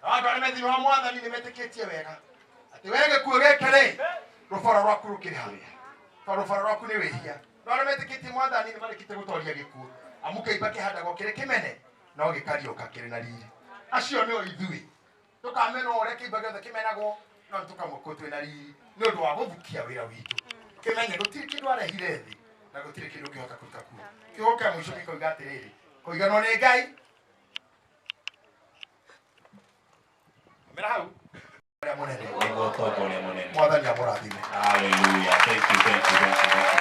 Na andũ arĩa me thĩinĩ wa mwathani nĩ metĩkĩtie wega atĩ we gĩkuũ gĩkĩ rĩ rũboro rwaku rũkĩrĩ ha, tondũ rũboro rwaku nĩ wĩhia. No arĩa metĩkĩtie mwathani nĩ marĩkĩtie gũtoria gĩkuũ, amu kĩimba kĩhandagwo kĩrĩ kĩmene no gĩkariũka kĩrĩ na riri. Acio nĩo ithuĩ tũkamenwo ũrĩa kĩimba gĩothe kĩmenagwo, no nĩtũkamũkwo twĩ na riri nĩ ũndũ wa gũthukia wĩra witũ. Kĩmenye gũtirĩ kĩndũ arehire thĩ na gũtirĩ kĩndũ ũngĩhota kũruta kuo. Kiugo kĩa mũico gĩkoiga atĩrĩrĩ, kũiganwo nĩ Ngai. Mera hau. Ũrĩa mũnene. Nĩguo ũtonga ũrĩa mũnene. Mwathani amũrathime. Hallelujah. Thank you, thank you, thank you, thank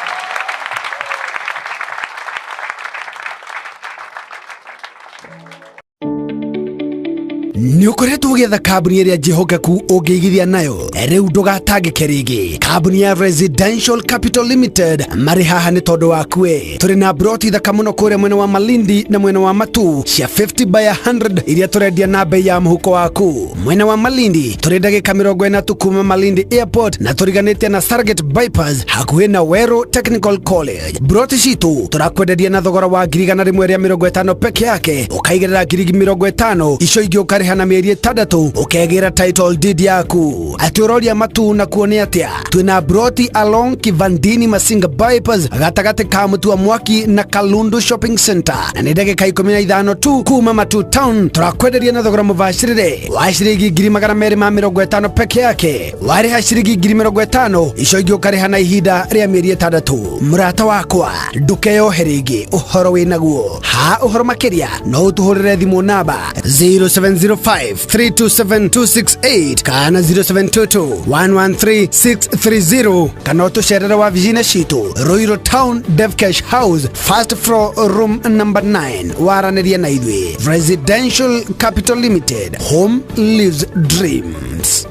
you. Nĩ ũkoretwo ũgĩetha kambuni ĩrĩa njĩhokeku ũngĩigithia nayo. Rĩu ndũgatangĩke rĩngĩ. Kambuni ya Residential Capital Limited marĩ haha nĩ tondũ waku we. Tũrĩ na broti thaka mũno kũrĩa mwena wa Malindi na mwena wa Matu cia 50 by 100 iria tũrendia na bei ya mũhuko waku. Mwena wa Malindi tũrĩ ndagĩka 40 tu kuma Malindi Airport na tũriganĩtie na Stargate Bypass hakuhĩ na Weru Technical College. Broti citũ tũrakwenderia na thogora wa 150,000 peke yake, ũkaigĩrĩra 50,000 icio ingĩ ũkarĩha na mĩeri 6 ũkegĩra title deed yaku. Atĩ ũroria Matu na kuo nĩ atĩa? Twĩna broti along Kivandini Masinga Bypass gatagatĩ ka Mũtua Mwaki na Kalundu Shopping Center na nĩ ndagĩka 15 tu kuma Matu Town. Tũrakwenderia na thogora mũbacĩrĩre wa ciringi 250,000 peke yake, warĩha ciringi 50,000 icio ingĩ ũkarĩha na ihinda rĩa mĩeri 6. Mũrata wakwa, ndũkeyohe rĩngĩ ũhoro wĩ naguo. Ha ũhoro makĩria no ũtũhũrĩre thimũ namba 0705 327 268 kana 0722 113 630 kana ũtũcerere wabici-inĩ citũ Ruiru Town, Devcash House, first floor, room number 9. Waranĩria na ithuĩ. Residential Capital Limited, home lives dreams.